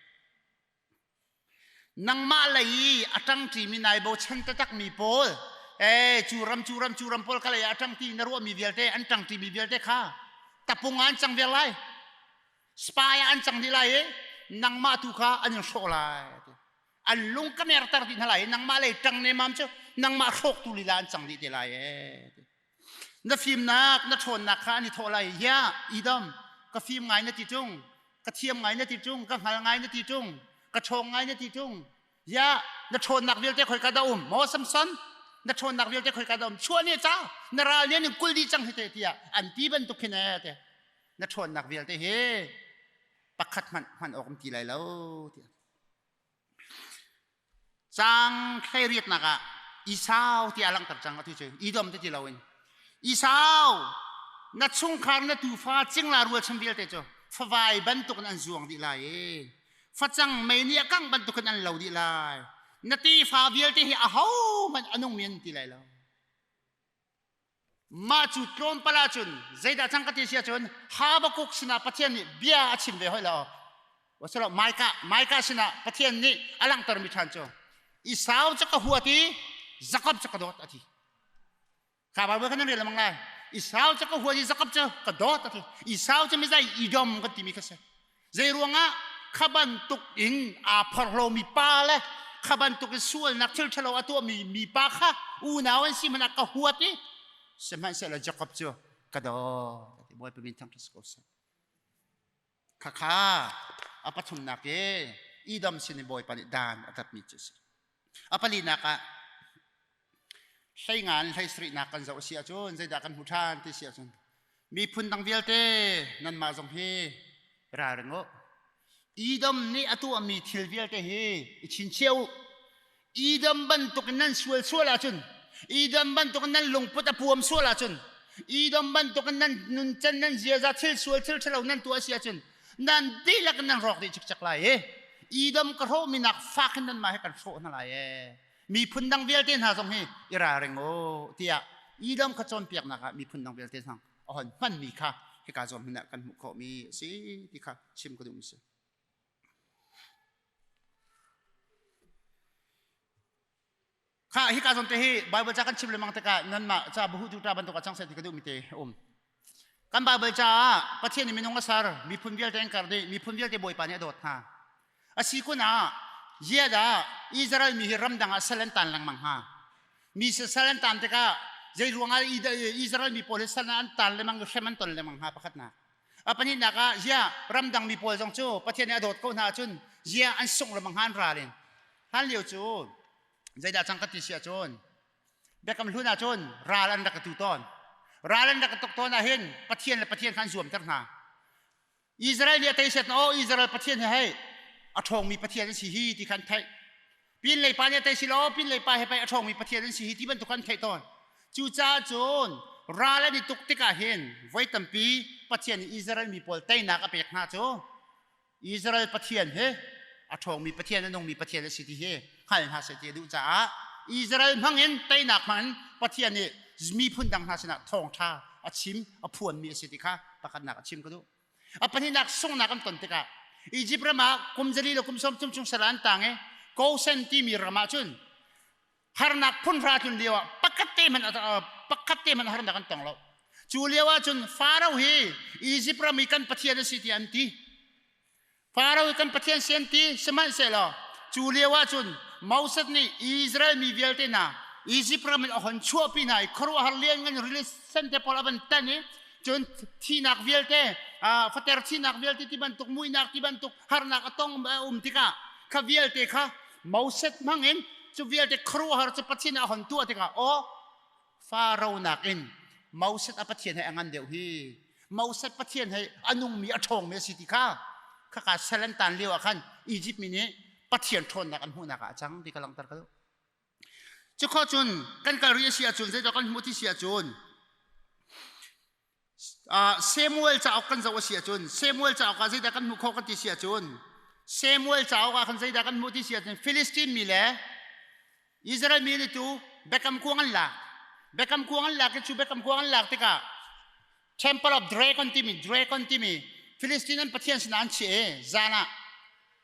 Nangmah lei i a ṭangṭimi nai bochan taktakmi pawl, ee cu ram cu ram cu ram pawl ka lei ah a ṭangṭi na ruahmi vialte an ṭangṭimi vialte kha tapung ah an cang viar lai. Spy ah an cang dih lai i nangmah tu kha an in hrawh lai. An lung ka merter dih hna lai i nangmah lei ṭang nemam cu nangmah hrawktu lila an cang dih te lai ee. Na fimnak, na ṭhawnnak kha an i thawh lai. Hiah, Edom, ka fim ngai na ti ṭung, ka thiam ngai na ti ṭung, ka hngal ngai na ti ṭung, ka ṭhawng ngai na ti ṭung. Hiah, na ṭhawnnak vialte khoika dah um? Maw Samson, na ṭhawnnak vialte khoika dah um? Chuah ne ca, na ral nih an in kul dih cang hi te tiah an ti bantuk hin ee te. Na ṭhawnnak vialte hi pakhat hmanh hman awk um ti lai lo tiah. Caang hleiriatnak ah Esau tiah a langhter cang atu cu Edom ti ti loin Esau na chungkhar na tufa cingla rualchan vialte cu favai bantukin an zuang dih lai i facang mei nih a kangh bantukin an lo dih lai na tefa vialte hi ahohmanh a nungmi an ti lai lo Mah cu tlawmpal ahcun zeidah cang ka ti si ahcun Habakkuk sinah Pathian nih bia a chim ve hoi lo. Wasilo Micah Micah sinah Pathian nih a langhtermi ṭhan cu Esau cu ka huat i Jakob cu ka dawt a ti. Kha Bible kha nan rel lengmang lai. Esau cu ka huat i Jakob cu ka dawt a ti. Esau cu mizei Edom kan timi kha si. Zei ruangah kha bantuk in aa phorhlomi pa le Kha bantuk in sualnak thil ṭhalo a tuahmi mipa kha unau an si hmanh ah ka huat i sihmanhsehlaw Jakob cu ka dawt. Bawipa min thangṭhat si ko seh. Khakha a pathumnak i Edom sin i Bawipa nih dan a tatmi cu a si. A palinak ah hleinga in hleisarihnak kan zoh a si ahcun zeidah kan hmuh ṭhan ti si ahcun miphun dang vialte nanmah zong hi ralring u. Edom nih a tuahmi thil vialte hi i chinchiah u. Edom bantuk in nan sual sual ahcun Edom bantuk in nan lungput a puam sual ahcun Edom bantuk in nan nuncan nan ziaza thil sual thil ṭhalo nan tuah a si ahcun nan dihlak in nan rawk dih cikcek lai i Edom ka hrawhmi nak fak in nanmah he kan hrawh hna lai ee. Miphun dang vialte hna zong hi i ralring u tiah Edom kha cawnpiaknak ah miphun dang vialte hna a hon hmanmi kha hika zawn hmun ah kan hmuh khawhmi a si ti kha chim ka duhmi a si. Kha hika zawn te hi Bible ca kan chim lengmang tikah nanmah ca buhu tu ta bantuk ah cang seh ti ka duhmi te a um. Kan Bible caah Pathian nih minung a ser, miphun vialte an kar dih, miphun vialte Bawipa nih a dawt hna. A si kun ah ziadah Israel mi hi ramdang ah sal an tan lengmang hnga? Mi sal an tan tikah zei ruangah Israel mi pawl hi sal an tan lengmang i hrem an ton lengmang hnga pakhatnak. A pahnihnak ah ziah ramdang mi pawl zong cu Pathian nih a dawt ko hna ahcun ziah an sungh lengmang hnga an ral in. Hlan lio cu zeidah cang ka ti si ahcun Biakam hlun ahcun ral an rak i tu tawn. Ral an rak i tuk tawn ahhin Pathian le Pathian kha an zuamter hna. Israel nih a tei set oh Israel Pathian hi hei a ṭhawngmi Pathian an si hi ti kha an theih. Pinlei pa nih a tei si lo pinlei pa he pei a ṭhawngmi Pathian an si hi ti bantuk kha an theih tawn. Cucaah cun ral an i tuk tikah hin voi tampi Pathian nih Israel mi pawl teinak a pek hna cu Israel Pathian hi a ṭhawngmi Pathian, a nungmi Pathian a si ti hi hngal hna seh ti a duh caah Israel hmangin teinak hmangin Pathian nih miphun dang hna sinah thawngṭha a chim, a phuanmi a si ti kha pakhatnak a chim ka duh. A pahnihnak sunghnak an ton tikah Egypt ram ah kum zali le kum 30 chung sal an tang i Goshen timi ram ah cun harnak phun hra tlun lio ah pakhat te hmanh pakhat te hmanh harnak an tong lo. Cu lio ah cun Faro hi Egypt ram i kan pathian a si tiah an ti. Faro hi kan pathian si an ti. Sihmanhsehlaw cu lio ah cun Moses nih Israel mi vialte hna Egypt ram in a hon chuahpi hna i khuaruahhar lianngan rili sen te pawl a van tan i cun thihnak vialte fater thihnak vialte ti bantuk muihnak ti bantuk harnak a tong a um tikah kha vialte kha Moses hmangin cu vialte khuaruahhar cu Pathian a hon tuah tikah aw Faro nakin Moses a Pathian he a ngan deuh hi Moses Pathian he a nungmi a ṭhawngmi a si ti kha khaka sal an tan lio ah khan Egypt mi nih Pathian ṭhawnnak an hmuhnak ah a cang ti ka langhter ka duh. Cukhawh cun kan kal rih a si ahcun zeidah kan hmuh ti si ahcun Samuel cauk kan zoh a si ahcun Samuel cauk ah zeidah kan hmuh khawh kan ti si ahcun Samuel cauk ah khan zeidah kan hmuh ti si ahcun Philistine mi le Israel mi nih tu Biakam kuang an lak. Biakam kuang an lak i cu Biakam kuang an lak tikah Temple of Dragon timi Dragon timi Philistine an pathian sinah an chiah i zan ah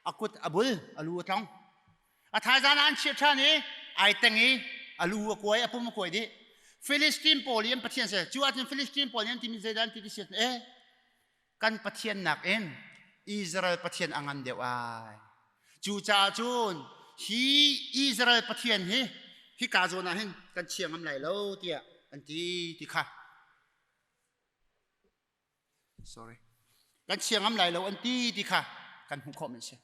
a kut a bul a lu a tlong. A thaizan ah an chiah ṭhan i ai teng i a lu a kuai a pum a kuai dih. Philistine pawl i an pathian si. Cu ahcun Philistine pawl nih an timi zeidah an ti ti si eh kan pathian nakin Israel pathian a ngan deuh ai. Cucaah cun hi Israel pathian hi hika zawn ah hin kan chia ngam lai lo tiah an ti ti kha. Sorry. Kan chia ngam lai lo an ti ti kha kan hmuh khawh mi a si.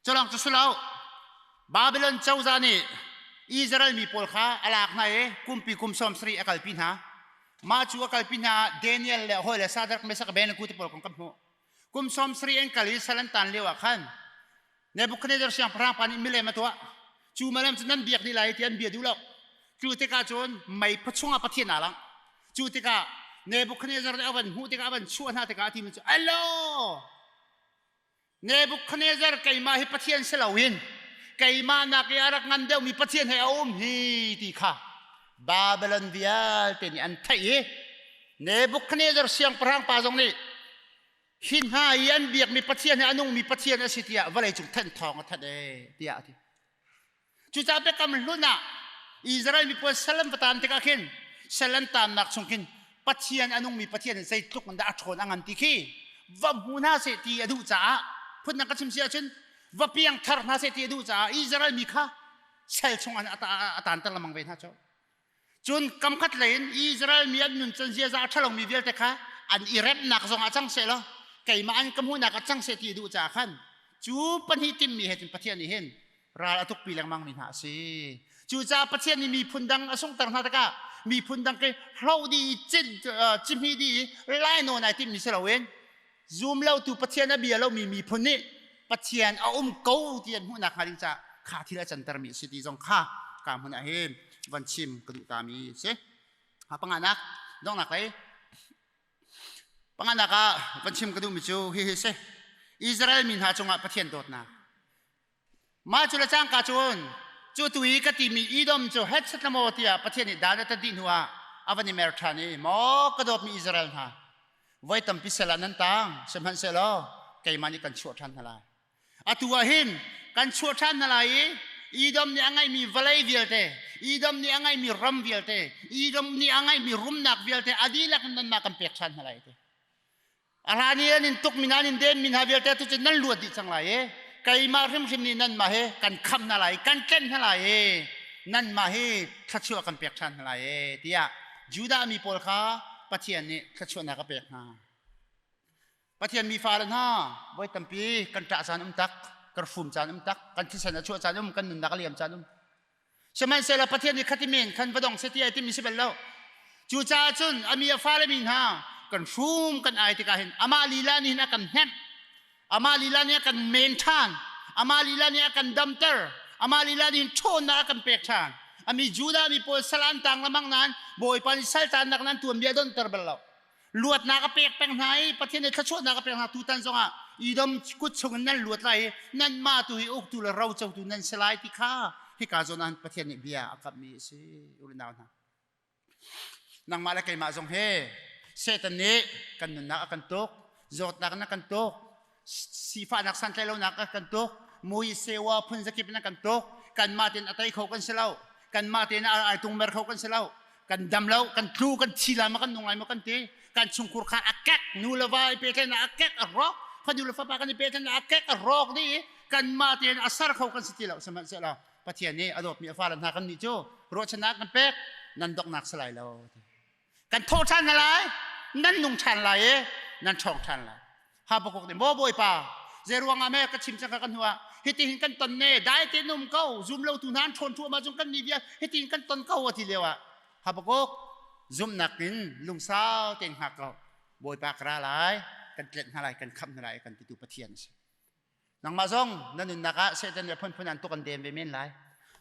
Culawng cu si lo. Babylon cozah nih Israel mi pawl kha a lak hna i kumpi kum 70 a kalpi hna. Mah cu a kalpi hna ah Daniel le hawi le Shadrach, Meshach, Abednego ti pawl kong kan hmuh. Kum 70 an kal i sal an tan lio ah khan Nebuchadnezzar siangpahrang pa nih milem a tuah. Cu milem cu nan biak dih lai ti an bia duh lo. Cu tikah cun mei chungah Pathian aa langh. Cu tikah Nebuchadnezzar nih a van hmuh tikah a van chuah hna tikah a timi cu Alo! Nebuchadnezzar keimah hi Pathian si loin keimah nak i a rak ngan deuhmi Pathian he a um hi ti kha Babylon vialte nih an theih i Nebuchadnezzar siangpahrang pa zong nih hi hna i an biakmi Pathian hi a nungmi Pathian a si tiah vawleicung thanh thawng a thanh ee tiah a ti. Cucaah biakam hlun ah Israel mi pawl sal an va taan tikah khin sal an taannak chung khin Pathian a nungmi Pathian in zeitluk in dah a ṭhawn a ngan ti khi va hmu hna seh ti a duh caah phundang ka chim si ahcun. Va piang thar hna seh ti a duh caah Israel mi kha sel chung ah a taanter lengmang ve hna cu. Cun kamkhat lei in Israel mi an nuncan ziaza a ṭhalomi vialte kha an i remnak zong ah cang seh law keimah an ka hmuhnak ah cang seh ti a duh caah khan cu pahnih timmi he cun Pathian nih hin ral a tukpi lengmang mi hna a si. Cucaah Pathian nih miphun dang a sunghter hna tikah miphun dang khi hloh dih i cihmih dih i lainawn ai timmi si loin zum lotu Pathian a bia lomi miphun nih Pathian a um ko ti an hmuhnak hnga ding caah kha thil a cantermi a si ti zong kha ka hmun ah hin van chim ka duh tami a si. Panganak donghnak lei panganak ah van chim ka duhmi cu hihi si. Israel mi hna cungah Pathian dawtnak. Mah cu le cangka cun cu tu i ka timi Edom cu hetchet la maw tiah Pathian nih dan a tat dih hnuah a van i mer ṭhan i maw ka dawtmi Israel hna voi tampi sal ah nan tang sihmanhsehlaw keimah nih kan chuah ṭhan hna lai. Atu ah hin kan chuah ṭhan hna lai i Edom nih a ngeihmi vawlei vialte, Edom nih a ngeihmi ram vialte, Edom nih a ngeihmi rumnak vialte a dihlak in nanmah kan pek ṭhan hna lai ti. A hlan i an in tukmi hna, an in denmi hna vialte tu cu nan luat dih cang lai i keimah hrimhrim nih nanmah hi kan khamh hna lai, kan tlenh hna lai i nanmah hi thluachuah kan pek ṭhan hna lai e tiah Judah mi pawl kha Pathian nih thluachuahnak a pek hna. Pathian mi fale hna, voi tampi kan ṭah caan um tak, kan hrum caan um tak, kan thisen a chuah caan um, kan nunnak a liam caan um. Sihmanhsehlaw Pathian nih khati men khan va dong seh ti ai timi si bal lo. Cucaah cun a mi a fale mi hna kan hrum kan ai tikah hin amah lila nih hin a kan hnemh. Amah lila nih a kan men ṭhan. Amah lila nih a kan damter. Amah lila nih hin ṭhawnnak a kan pek ṭhan. Ami Judah mi pawl sal an tang lamang nain Bawipa nih saltannak nan tuanbia donhter bal lo. Luatnak a pek peng hna i Pathian nih thluachuahnak a pek hna tutan zongah Edom kut chungin nan luat lai i nanmah tu hi uktu le rocotu nan si lai ti kha hika zawn ah Pathian nih bia a kamhmi a si unau hna. Nangmah le keimah zong he Satan nih kan nunnak a kan tuk, zawtnak in a kan tuk, sifahnak santlaihlonak a kan tuk, mui sewa phun zakip in a kan tuk, kanmah tein a tei kho kan si lo, kanmah tein ai tungmer kho kan si lo, kan dam lo, kan tlu, kan thi lai ma kan nung lai ma kan ti, kan chungkhur khan a kek, nu le va i pehtlaihnak a kek a rawk, fanu le fapa kan i pehtlaihnak a kek a rawk dih i kanmah tein a ser kho kan si ti lo, sihmanhsehlaw Pathian nih a dawtmi a fale hna kan nih cu ruahchannak kan pek, nan donghnak si lai lo. Kan thawh ṭhan hna lai, nan nung ṭhan lai i nan ṭhawng ṭhan lai. Habakkuk nih, Maw Bawipa, zeiruang ah meh ka chim cang kha kan hnu ah hitihin kan ton ne, dai tein um ko, zum lotu hna an ṭhawn ṭhuahmah cun kan nih bia hitihin kan ton ko a ti lio ah Habakkuk zumhnak in lungsau tein hngak ko. Bawipa ka ra lai, kan tlenh hna lai, kan khamh hna lai, kan titu Pathian a si. Nangmah zong na nunnak ah Satan le phunphun an tuk an den ve men lai.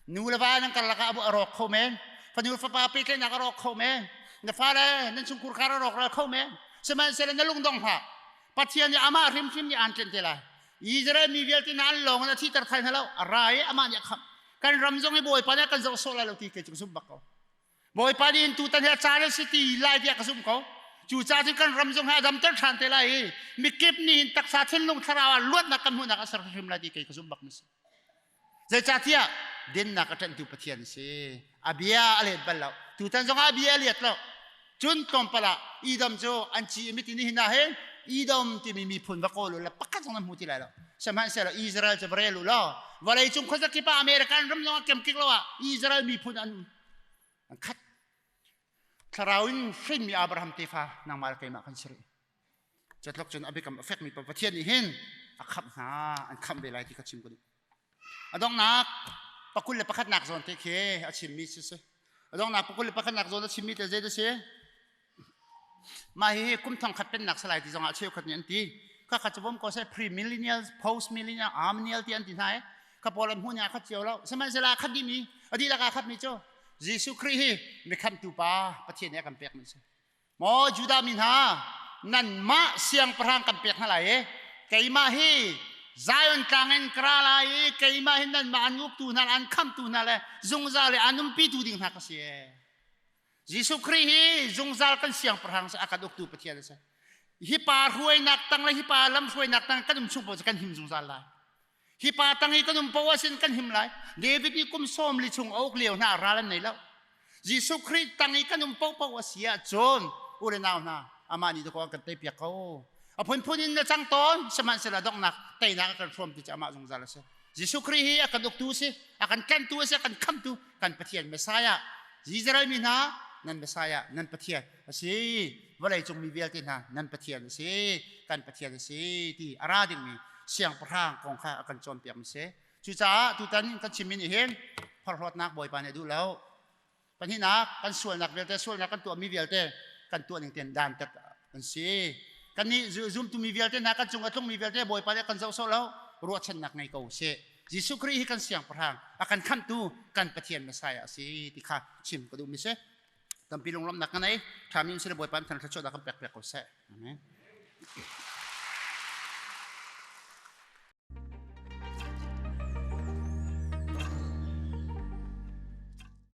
Nu le va nan karlak ah a rawk kho men. Fanu fapa pehtlaihnak a rawk kho men. Na fale nan chungkhur khar a rawk ral kho men. Sihmanhsehlaw na lungdong hlah. Pathian nih amah hrimhrim nih aan tlenh te lai. Israel mi vialte hna an lawng in a thiter thai hna lo. A ra i amah nih a khamh. Kan ram zong hi Bawipa nih a kan zoh sawh lai lo ti kei cu ka zumh bak ko. Bawipa nih in tutan hi a caan a si ti lai tiah ka zumh ko. Cucaah cun kan ram zong hi a damter ṭhan te lai i mikip nih hin taksa thinlung thlarau ah luatnak kan hmuhnak a ser hrim lai ti kei ka zumh bak mi si. Zeicahtiah dinnak a ṭanhtu Pathian a si. A bia a let bal lo. Tutan zong ah a bia a let lo. Cun tlawmpal ah Edom cu an ci i miti ni hin ah hin Edom timi miphun va kawl u la pakhat zong nan hmu ti lai lo. Sihmanhsehlaw Israel cu va rel u law vawleicung khuazakip ah American ram zong ah kemkik lo ah Israel miphun an an khat thlarau in hrinmi Abraham tefa nangmah le keimah kan si rih catlok cun a biakam a fekmi pa Pathian nih hin a khamh hna an khamh ve lai ti ka chim ka duh a donghnak pakul le pakhatnak zawn te khi a chimmi si si a donghnak pakul le pakhatnak zawn a chimmi te zei da si Mah hihi kum thongkhat pennak salai ti zongah cheukhat nih an ti. Khakha cu bom ko seh pre-millennial, post-millennial, amillennial ti an ti hna i kha pawl an hmuh nih a khat cio lo. Sihmanhsehlaw a khat dihmi, a dihlak aa khatmi cu Jesuh Khrih hi mikhamhtu pa Pathian nih a kan pekmi a si. Maw Judah mi hna, nanmah siangpahrang kan pek hna lai i keimah hi Zion tlang in ka ra lai i keimah hi nanmah an uktu hna le an khamhtu hna le zungzal i an umpitu ding hna ka si. Jesuh Khrih hi zungzal kan siangpahrang a kan uktu Pathian a si. Hi pa hruainak tang le hi pa lam hruainak tang kan um chung paoh cu kan him zungzal lai. Hi pa tang i kan um paoh ahcun kan him lai. David nih kum sawm li chung a uk lio hna ral an nei lo. Jesuh Khrih tang i kan um paohpaoh a si ahcun u le nau hna amah nih dakaw kan teipiak ko. A phunphun in na cang tawn, sihmanhsehlaw donghnak teinak a kan hrawmtu cu amah zungzal a si. Jesuh Khrih hi a kan uktu a si, a kan tlanhtu a si, a kan khamtu kan Pathian Messiah. Israel mi hna nan Messiah, nan Pathian a si. Vawlei cung mi vialte hna nan Pathian a si, kan Pathian a si ti a ra dingmi siangpahrang kong kha a kan cawnpiak mi si. Cucaah tutan kan chimmi nih hin phorhlawtnak Bawipa nih a duh lo. Pahnihnak, kan sualnak vialte, sualnak kan tuahmi vialte kan tuah ning tein dantat kan si. Kannih zumtu mi vialte hna, kan cung a tlungmi vialte Bawipa nih kan zoh sawh lo, ruahchannak ngei ko sih. Jesuh Khrih hi kan siangpahrang, a kan khamhtu kan Pathian Messiah a si ti kha chim ka duhmi si. Tampi lunglawmhnak ka nei. Ṭhami in sile Bawipa in thluachuahnak kan pek piak ko seh. Amen.